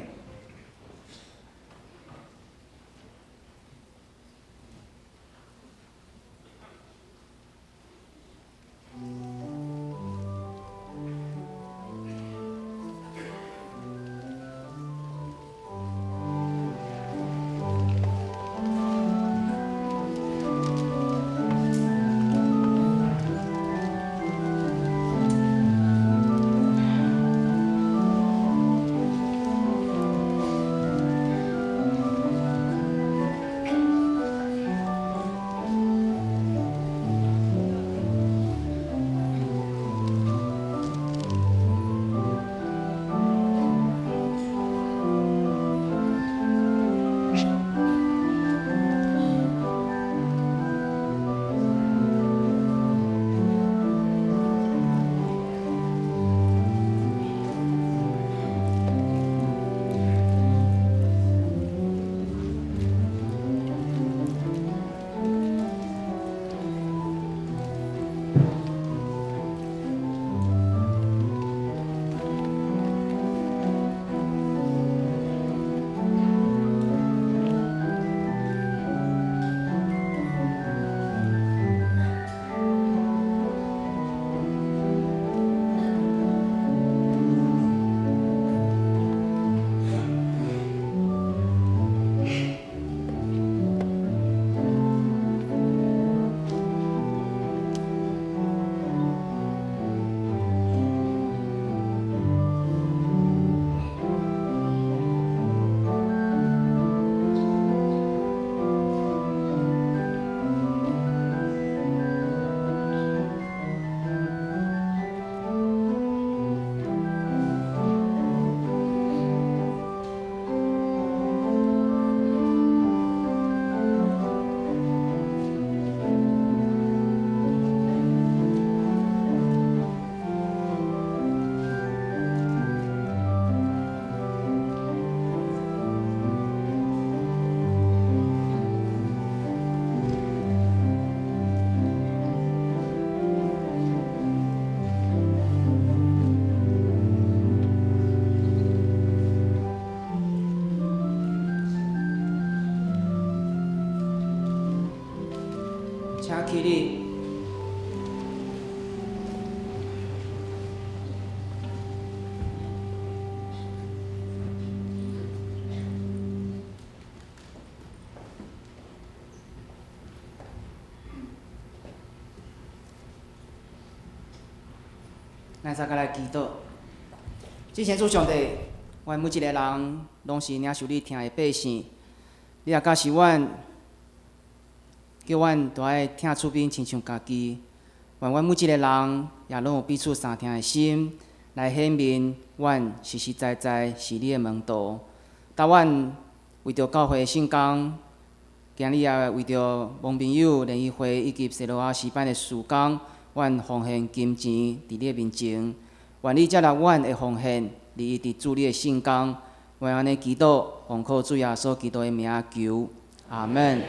請起立。咱三个來祈禱。至聖主上帝，阮每一个人攏是領受你疼的百姓，你也教示阮，叫阮都愛疼厝邊親像家己。願阮每一个人也攏有彼此相疼的心，來顯明阮實實在在是你的門徒。當阮為著教會的聖工，今日也為著蒙朋友聯誼會以及西羅亞詩班的事工，阮奉獻金錢佇你的面前，願你接納阮的奉獻，利用佇主你的聖工。願按呢祈禱，奉靠主耶穌基督的名求，阿門。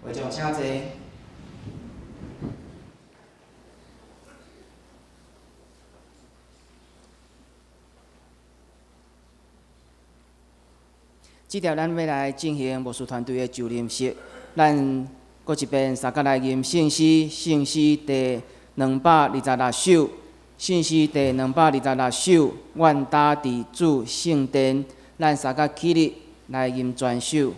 會長請坐。這條咱欲來進行牧師團隊的就任式，咱閣一遍三角來吟聖詩，聖詩第226首，聖詩第226首，願打佇主聖殿，咱三角起立來吟全首。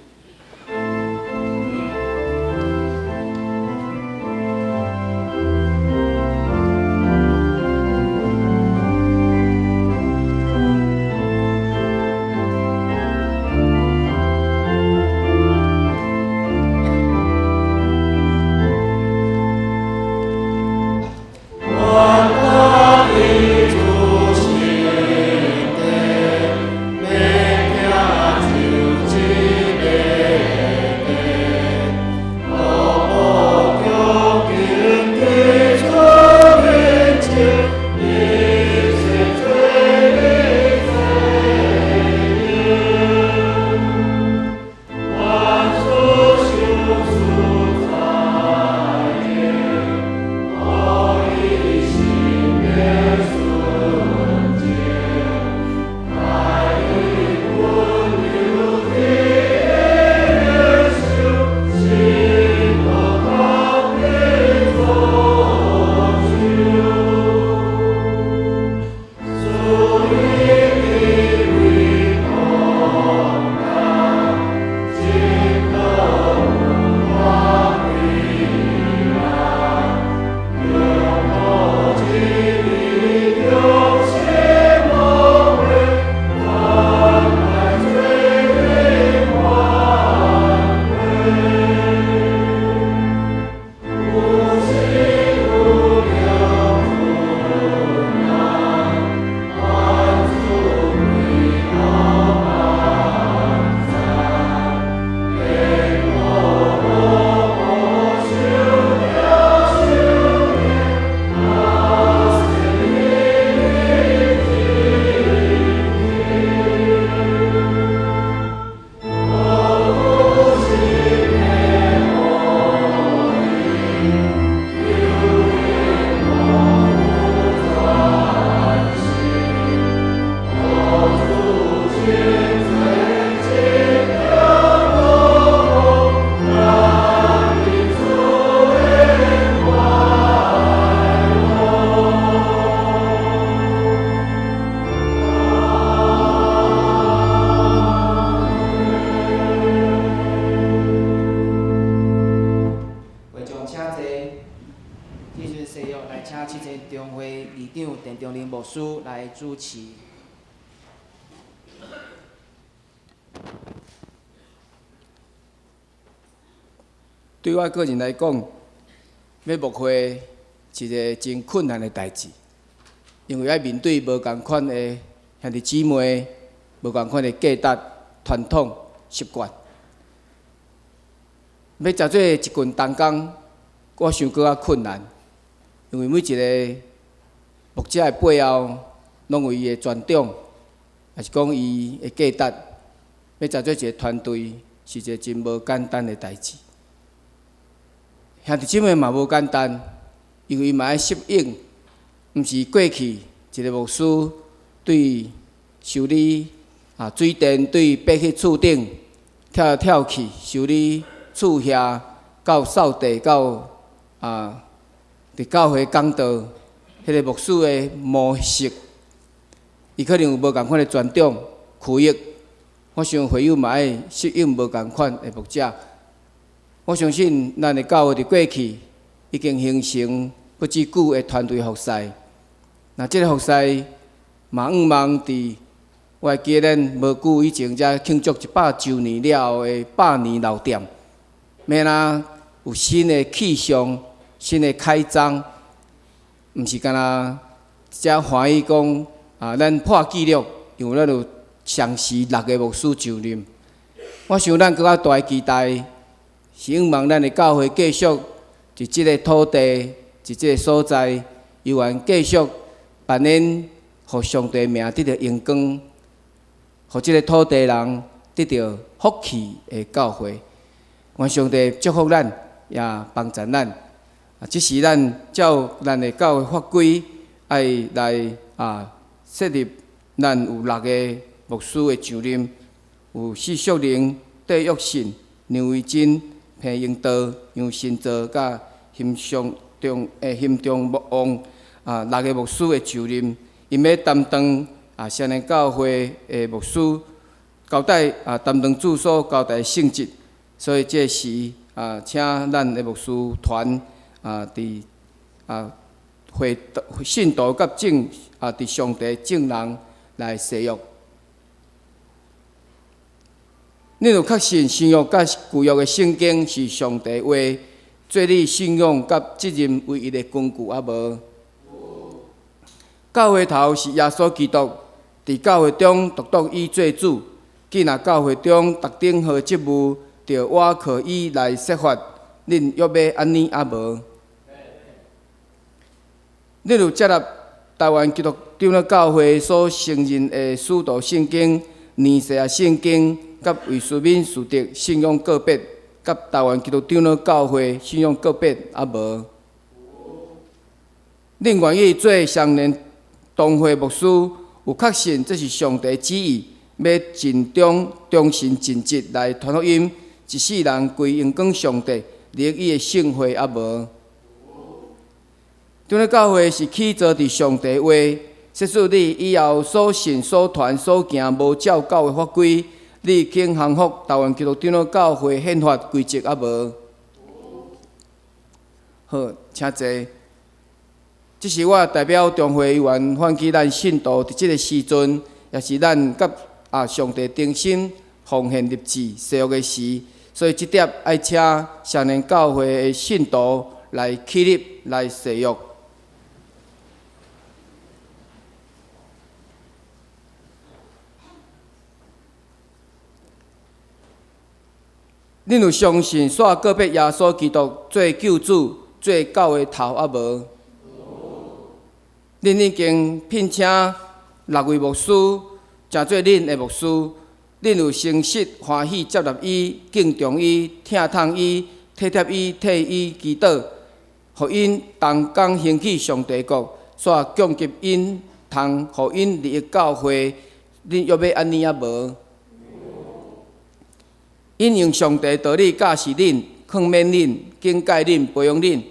會長請坐。這陣西約來請七濟中會議長鄭中林牧師來主持。對我個人來講，欲牧會是一个真困難的代誌，因為愛面對無仝款的兄弟姊妹、無仝款的價值、傳統、習慣，欲成做一群同工，我想閣較困難，因為每一个牧者的背後，攏有伊的傳統，抑是講伊的價值，欲成做一个團隊，是一个真無簡單的代誌。兄弟姊妹嘛無簡單，因為伊嘛愛適應，毋是過去一个牧師對修理啊水電對爬去厝頂跳來跳去修理厝遐，到掃地到啊佇教會講道，彼个牧師的模式，伊可能有無仝款的傳統區域，我想會友嘛愛適應無仝款的牧者。我相信咱的教會佇過去已經形成不止久的團隊服侍。那這个服侍嘛，向望佇我會記得咱無久以前才慶祝100週年了後的百年老店，欲按怎有新的氣象、新的開張，毋是干焦才歡喜講啊，咱破紀錄，因為咱有雙時六个牧師就任。我想咱閣較大的期待，是向望咱的教會繼續佇這个土地、佇這个所在，猶原繼續扮演，予上帝名得著榮光，予這个土地人得著福氣的教會。願上帝祝福咱，也幫助咱。啊，這是咱照咱的教會法規，愛來啊設立咱有六个牧師的上任，有施淑玲、戴玉信、梁維珍、彭英道、楊新造、佮邢尚中、邢中牧王啊，六个牧師的上任，𪜶欲擔當啊，雙連教會的牧師交代啊，擔當住所交代性質，所以這時啊，請咱的牧師團啊，佇啊會信徒佮眾啊，佇上帝眾人來誓約。恁有確信新約佮舊約的聖經是上帝話，做你信仰佮責任唯一的根據抑無？教會頭是耶穌基督，佇教會中獨獨伊做主。既若教會中特定號職務，著倚靠伊來設法，恁欲按呢抑無？恁有接納台灣基督長老教會所承認的使徒聖經、尼西亞聖經，佮威斯敏斯特信仰告別，佮台灣基督長老教會信仰告別抑無？恁願意做雙連同會牧師，有確信這是上帝旨意，欲盡忠、忠心盡職來傳福音，一世人歸榮光上帝，立伊的聖會抑無？長老教會是起造佇上帝話，即使你以後所信、所傳、所行無照教會法規，你肯降服台灣基督長老教會憲法規則抑無？好，請坐。這是我代表中會員喚起咱信徒佇這个時陣，也是咱佮啊上帝忠心奉獻立志誓約的時，所以這點愛請雙連教會的信徒來起立來誓約。恁有相信煞告別耶穌基督做救主、做教會頭抑無？恁已經聘請六位牧師，成做恁的牧師。恁有誠實歡喜接納伊、敬重伊、疼痛伊、體貼伊、替伊祈禱，予𪜶同工興起上帝國，煞供給𪜶通予𪜶利益教會。恁欲欲按呢抑無？𪜶用上帝道理教示恁、勸勉恁、警戒恁、培養恁，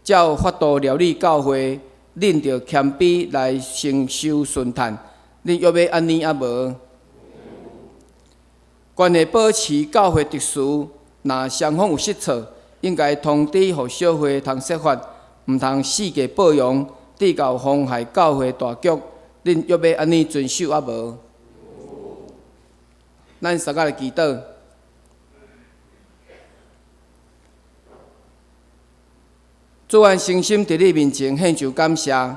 照法度料理教會，恁著謙卑來承受順嘆。恁欲欲按呢抑無？關係保持教會秩序，若雙方有失錯，應該通知予小會通說法，毋通四界報揚，致到妨害教會大局。恁欲欲按呢遵守抑無？咱三個來祈禱。主，阮誠心佇你面前獻上感謝。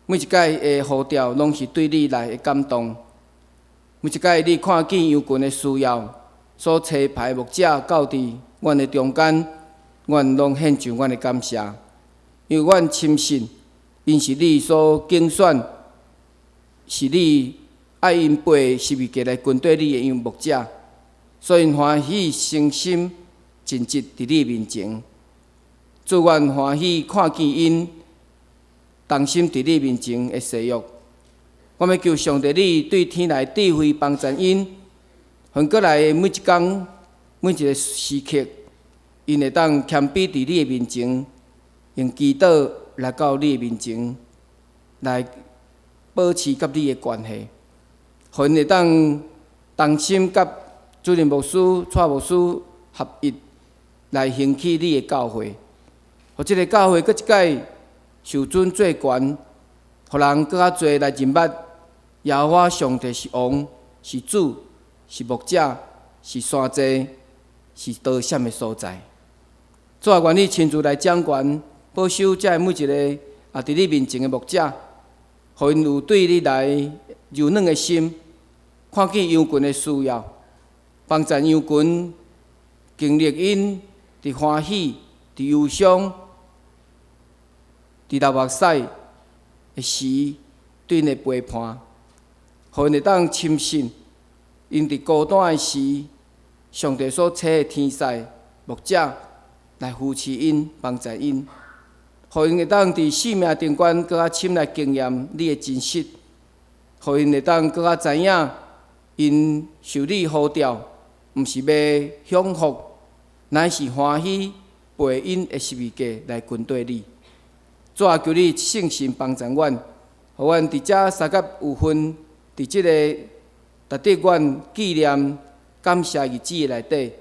每一擺的呼召，攏是對你來的感動。每一擺你看見羊群的需要，所差派牧者到佇阮的中間，阮攏獻上阮的感謝，因為阮深信，𪜶是你所揀選，是你愛𪜶背十字架來跟綴你的羊牧者，所以𪜶歡喜誠心盡職佇你面前。主，阮歡喜看見𪜶同心佇你面前的誓約。我欲求上帝你對天來智慧幫助𪜶，予閣來的每一工、每一个時刻，𪜶會當謙卑佇你的面前，用祈禱來到你的面前，來保持佮你的關係，予𪜶會當同心佮主任牧師、蔡牧師合一來興起你的教會，予這个教會閣一擺受尊做懸，予人閣較濟來認捌耶和華上帝是王、是主、是牧者、是山寨、是逃險的所在。主啊，願你親自來掌權，保守遮每一个啊佇你面前的牧者，予𪜶有對你來柔軟的心，看見羊群的需要，幫助羊群經歷𪜶佇歡喜、佇憂傷、佇流目屎的時，對𪜶的陪伴，予𪜶會當深信，𪜶佇孤單的時，上帝所差的天使牧者來扶持𪜶、幫助𪜶，予𪜶會當佇生命頂懸閣較深來經驗你的真實，予𪜶會當閣較知影，𪜶受你呼召，毋是欲享福，乃是歡喜背𪜶的十字架來跟綴你。主啊，求你聖神幫助阮，予阮佇遮三甲有份，佇這个值得阮紀念感謝日子的內底，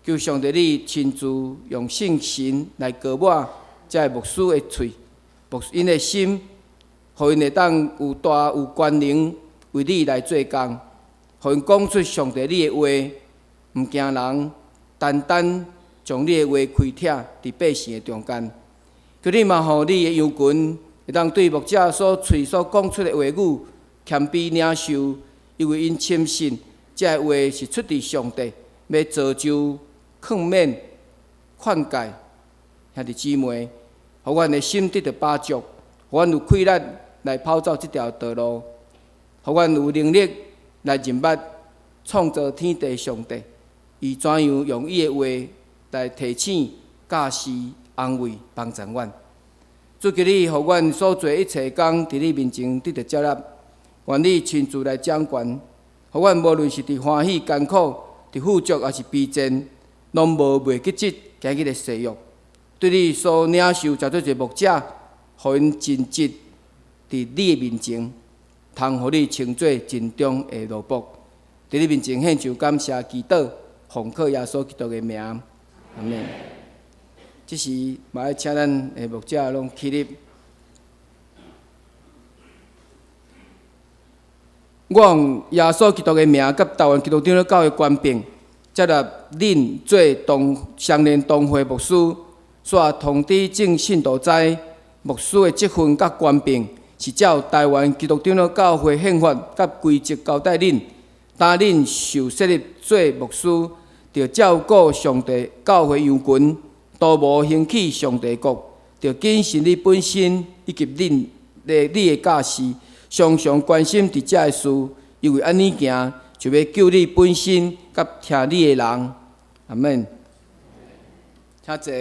求上帝你親自用聖神來膏抹遮个牧師的喙，牧𪜶的心，予𪜶會當有大有權能為你來做工，予𪜶講出上帝你的話，毋驚人，單單將你的話開拓佇百姓的中間。求你嘛，予你的羊群會當對牧者所喙所講出的話語謙卑領受，因為𪜶深信這个話是出自上帝，欲造就、勸勉、勸誡兄弟姊妹，予阮的心得著飽足，予阮有氣力來跑走這條道路，予阮有能力來認捌創造天地上帝，伊怎樣用伊的話來提醒、教示、安慰、幫助阮。主求你，予阮所做一切工，佇你面前得著接納。願你親自來掌權，予阮無論是佇歡喜艱苦、佇富足抑是貧賤，攏無袂記得今日的誓約。對你所領受，成做一個牧者，予𪜶盡職佇你的面前，通予你稱做盡忠的奴僕。佇你面前獻上感謝祈禱，奉靠耶穌基督的名，阿們。這時，嘛愛請咱的牧者攏起立。我用耶穌基督的名，佮台灣基督長老教會權柄，接納恁做同相連同會牧師，煞通知眾信徒知，牧師的職分佮權柄是照台灣基督長老教會憲法佮規則交代恁，當恁受設立做牧師，著照顧上帝教會羊群，都無興起上帝國，著謹慎你本身以及恁的你的教示，常常關心佇遮的事，因為按呢行，就欲救你本身佮聽你的人。阿們。請坐。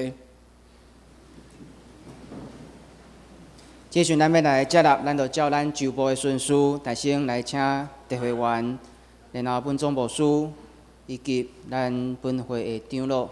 這時咱欲來接納，咱就照咱周報的順序，大先來請特會員，然後本總牧師以及咱本會的長老。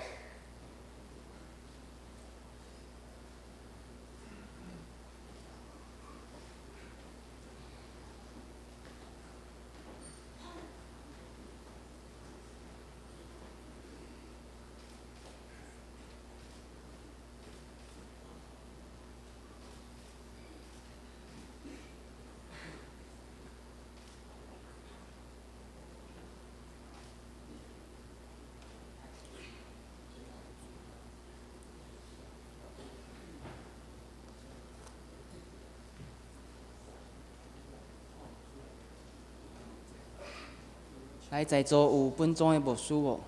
來，在座有本宗的牧師無？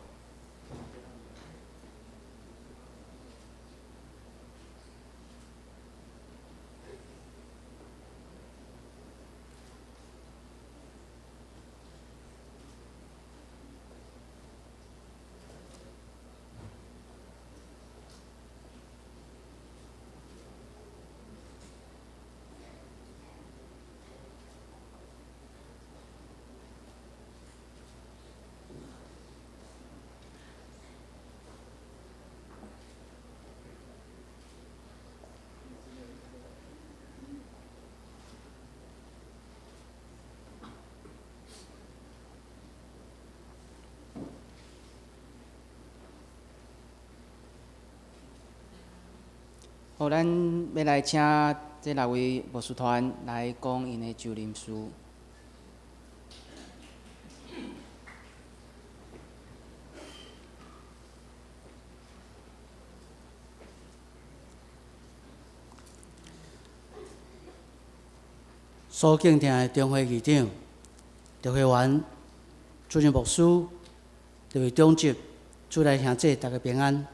好，咱欲來請這六位牧師團來講𪜶的就任詞。所敬聽的中會議長、特會員、主任牧師、各位長執、主內兄弟，大家平安。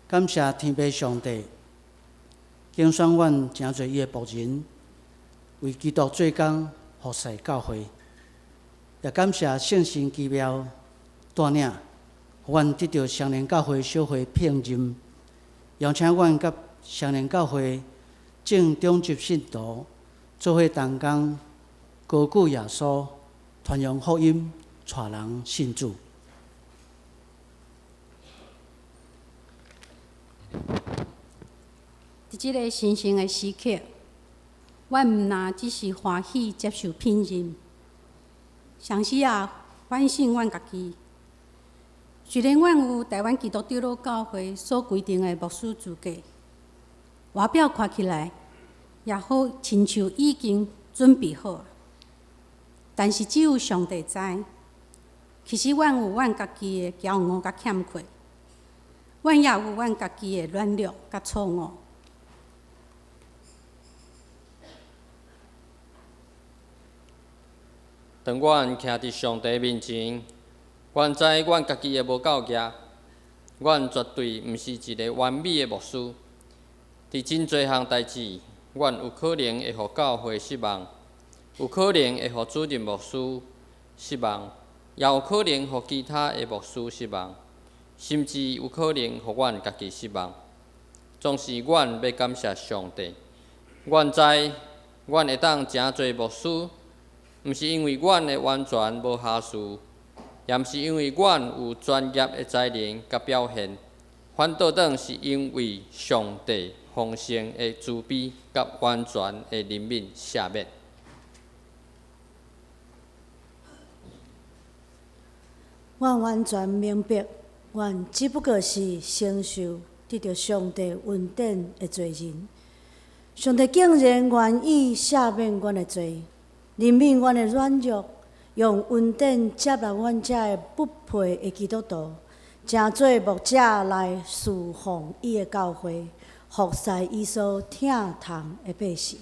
感謝天父上帝，揀選阮成做伊的僕人，為基督做工，服侍教會。也感謝聖神奇妙帶領，予阮得著雙連教會小會聘任，邀請阮佮雙連教會眾長執信徒做伙同工，高舉耶穌，傳揚福音，帶人信主。佇這个神聖的時刻，阮毋但只是歡喜接受聘任，同時也反省阮家己。雖然阮有臺灣基督長老教會所規定的牧師資格，外表看起來也好親像已經準備好，但是只有上帝知，其實阮有阮家己的驕傲佮欠缺，阮也有阮家己的軟弱佮錯誤。當阮徛佇上帝面前，阮知阮家己的無夠額，阮絕對毋是一个完美的牧師。佇真濟項代誌，阮有可能會予教會失望，有可能會予主任牧師失望，也有可能予其他的牧師失望，甚至有可能予阮家己失望。總是阮欲感謝上帝，阮知阮會當成做牧師，毋是因為阮的完全無瑕疵，也毋是因為阮有專業的才能佮表現，反倒轉是因為上帝豐盛的慈悲佮完全的憐憫赦免。阮完全明白，阮只不過是承受得著上帝恩典的罪人。上帝竟然願意赦免阮的罪，憐憫阮的軟弱，用恩典接納阮這个不配的基督徒，成做牧者來侍奉伊的教會，服侍伊所疼痛的百姓。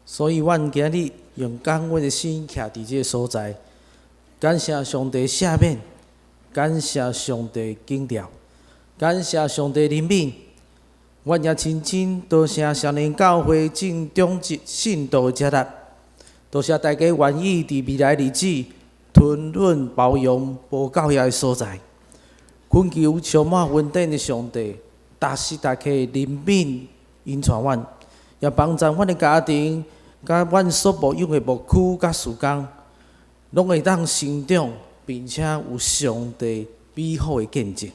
所以，阮今日用感恩的心徛佇這个所在，感謝上帝赦免，感謝上帝揀召，感謝上帝憐憫。阮也深深多謝雙連教會眾長執信徒的接納，多謝大家願意佇未來日子吞忍包容無夠額的所在，懇求充滿恩典的上帝，逐時逐刻憐憫引帶阮，也幫助阮的家庭，佮阮所牧養的牧區佮事工，攏會當成長，並且有上帝美好的見證。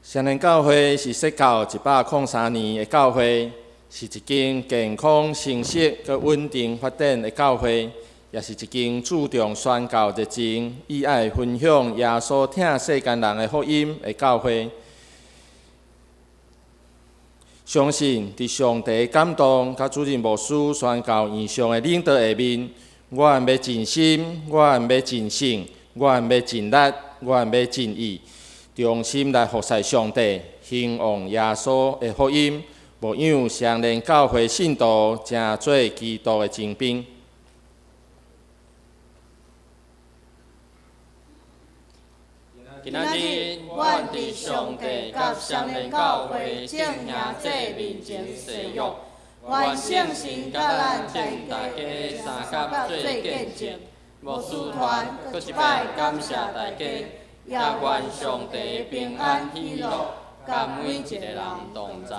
雙連教會是設教103年的教會，是一間健康、成熟、閣穩定發展的教會，也是一間注重宣教熱情、以愛分享耶穌疼世間人的福音的教會。相信佇上帝感動佮主任牧師宣教異象的領導下面，阮欲盡心，阮欲盡性，阮欲盡力，阮欲盡意。忠心来服侍上帝，兴旺耶稣的福音，牧养双连教会信徒，成做基督的精兵。今仔日，阮伫上帝佮双连教会众兄弟面前誓约，愿圣神佮咱大家相佮做见证。牧师团阁一摆感谢大家，也愿上帝平安喜乐，佮每一个人同在。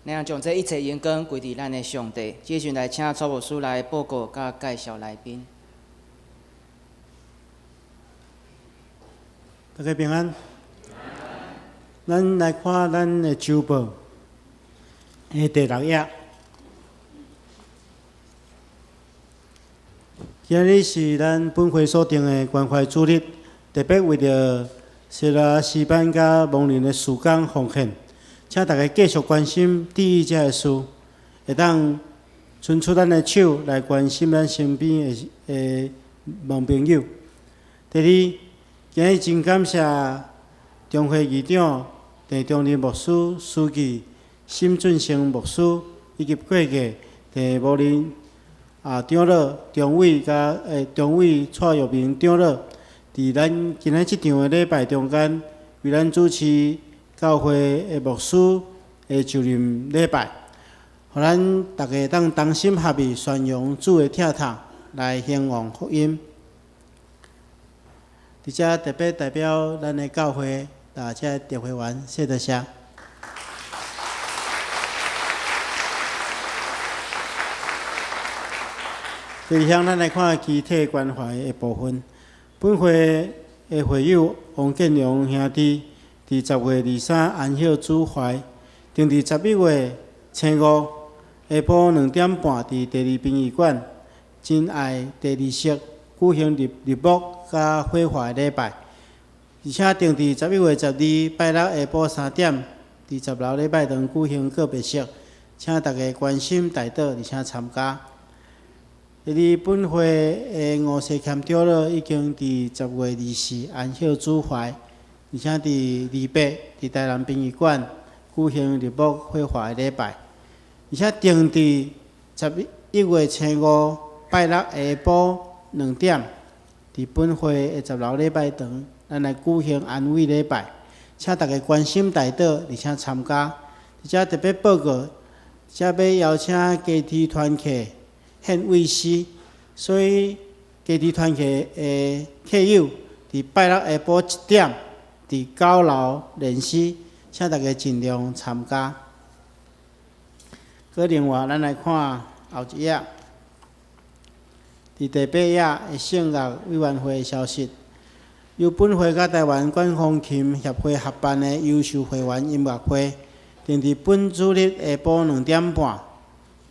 咱将這一切榮光歸佇咱的上帝。這時陣來請蔡牧師來報告佮介紹來賓。大家平安。咱來看咱的週報的第六頁。今日是咱本會所定的關懷主日，特別為著西拉詩班佮亡靈的事工奉獻。請大家繼續關心第一這个事，會當伸出咱的手來關心咱身邊的亡朋友。第二，今日真感謝中會議長鄭中林牧師、書記沈俊成牧師，以及過去鄭無林長老、中偉佮中偉蔡玉明長老，佇咱今仔這場的禮拜中間，為咱主持教會的牧師的就任禮拜，予咱逐家當同心合意宣揚主的疼痛，來興旺福音。佇遮特別代表咱的教會，大家特會員，謝多謝。第二項，咱來看肢體關懷的部分。本會的會友王建良兄弟，佇10月23安息主懷，定佇11月星五下晡2點半，佇第二殯儀館真愛第二室舉行入墓佮火化禮拜，而且定佇11月12拜六下晡3點，佇10樓禮拜堂舉行告別式，請大家關心代禱，而且參加。第二，本會的吳世謙長老已經佇10月24安息主懷。而且佇28佇台南殯儀館舉行入墓火化的禮拜，而且定佇11月星五拜六下晡2點，佇本會的10樓禮拜堂，咱來舉行安慰禮拜，請大家關心代禱，而且參加。而且特別報告，遮欲邀請家庭團契獻慰師，所以家庭團契的客友佇拜六下晡1點。佇9樓練習，請大家盡量參加。閣另外，咱來看後一頁，佇第8頁的聖樂委員會的消息，由本會佮台灣管風琴協會合辦的優秀會員音樂會，定佇本主日下晡2點半，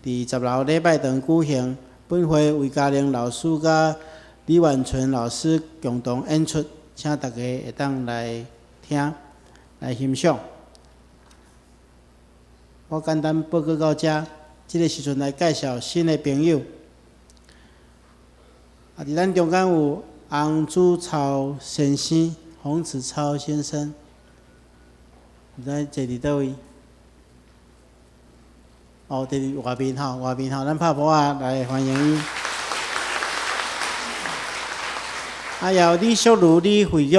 佇10樓禮拜堂舉行。本會魏嘉玲老師佮李婉純老師共同演出。請大家會當來聽、來欣賞。我簡單報告到遮，這个時陣來介紹新的朋友。佇咱中間有洪子超先生，洪子超先生，毋知坐佇佗位？哦，佇外面吼，外面吼，咱拍噗仔來歡迎伊。也有李淑如、李慧玉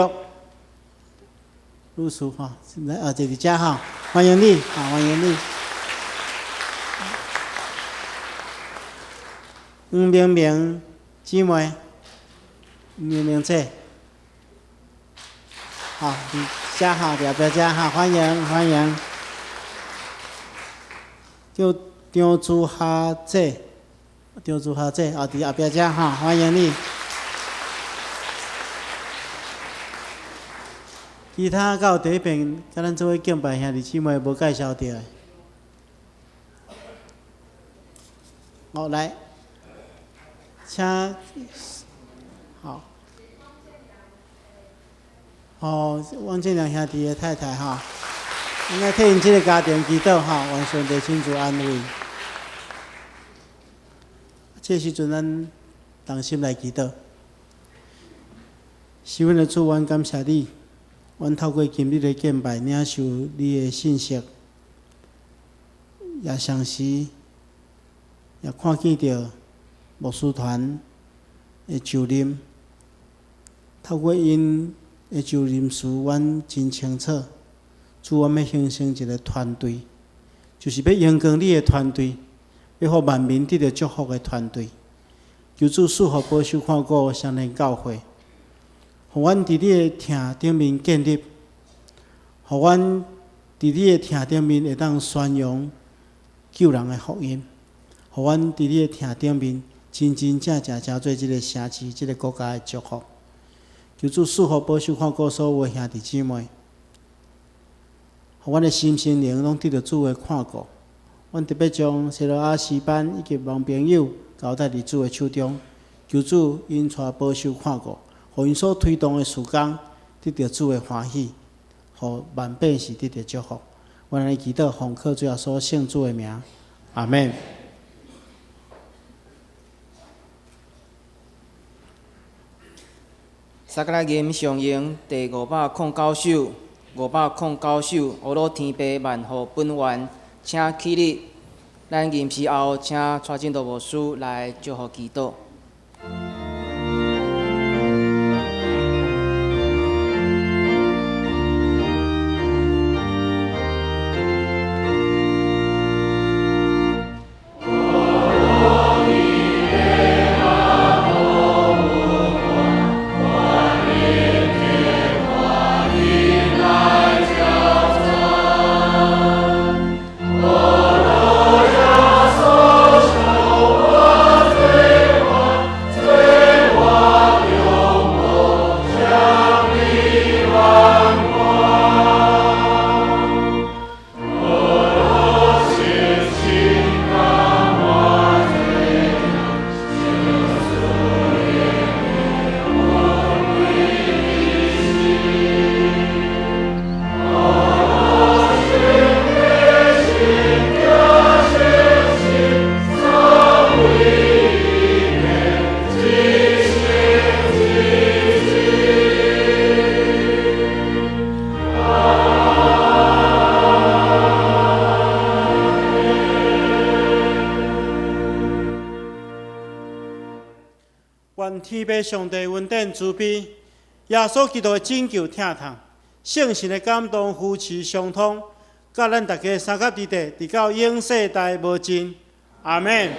女士吼，來坐佇遮吼，歡迎你，歡迎你。黃明明姊妹，明明姐，好，佇遮吼，佇後壁遮吼，歡迎歡迎。叫張珠霞姐，張珠霞姐，佇後壁遮吼，歡迎你。其他敢有佇彼爿佮咱做伙敬拜兄弟姊妹無介紹著的？哦，來，請好。哦，汪建良兄弟的太太哈，應該替𪜶這个家庭祈禱哈，願上帝親自安慰。這時陣，咱同心來祈禱。是阮的主，阮感謝你，阮透過今日的敬拜，領受你的信息，也同時也看見著牧師團的就任，透過𪜶的就任使阮真清楚，主，阮欲形成一個團隊，就是欲榮光你的團隊，欲予萬民得著祝福的團隊。求主賜福保守看顧雙連教會，予阮佇你的疼頂面建立，予阮佇你的疼頂面會當宣揚救人的福音，予阮佇你的疼頂面真真正正成做這个城市、這个國家的祝福。求主賜福保守看顧所有的兄弟姊妹，予阮的心身靈攏得著主的看顧。阮特別將西羅亞詩班以及王朋友交代佇主的手中，求主引帶保守看顧，予𪜶所推動的事工得著主的歡喜，予萬百姓得著祝福。阮按呢祈禱，奉靠主耶穌聖子的名，阿們。撒格拉吟上詠第509首，509首，阿魯天父萬福本願，請起立。咱吟詩後，請蔡進道牧師來祝福祈禱。願天父上帝恩典慈悲，耶穌基督的拯救疼痛，聖神的感動扶持相通，佮咱大家相佮佇地，直到永世代無盡。阿們。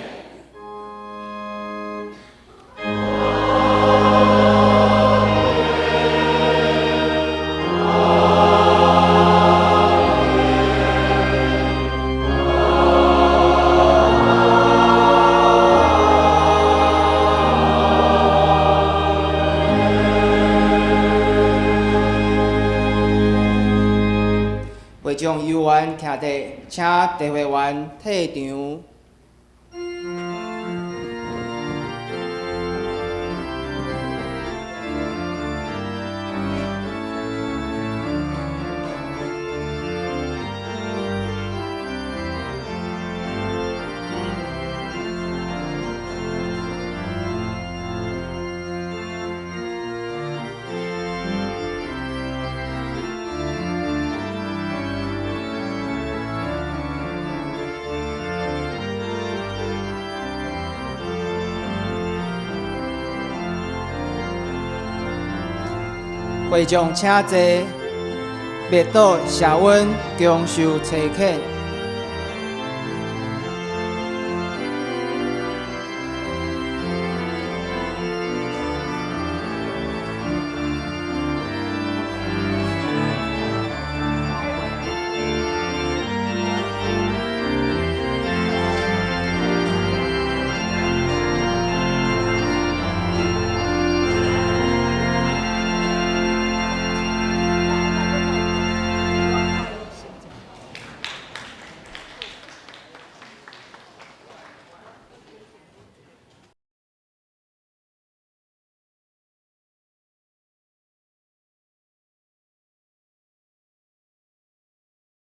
會眾有緣徛佇，請地會員退場。會眾請坐，默禱謝恩，享受差遣。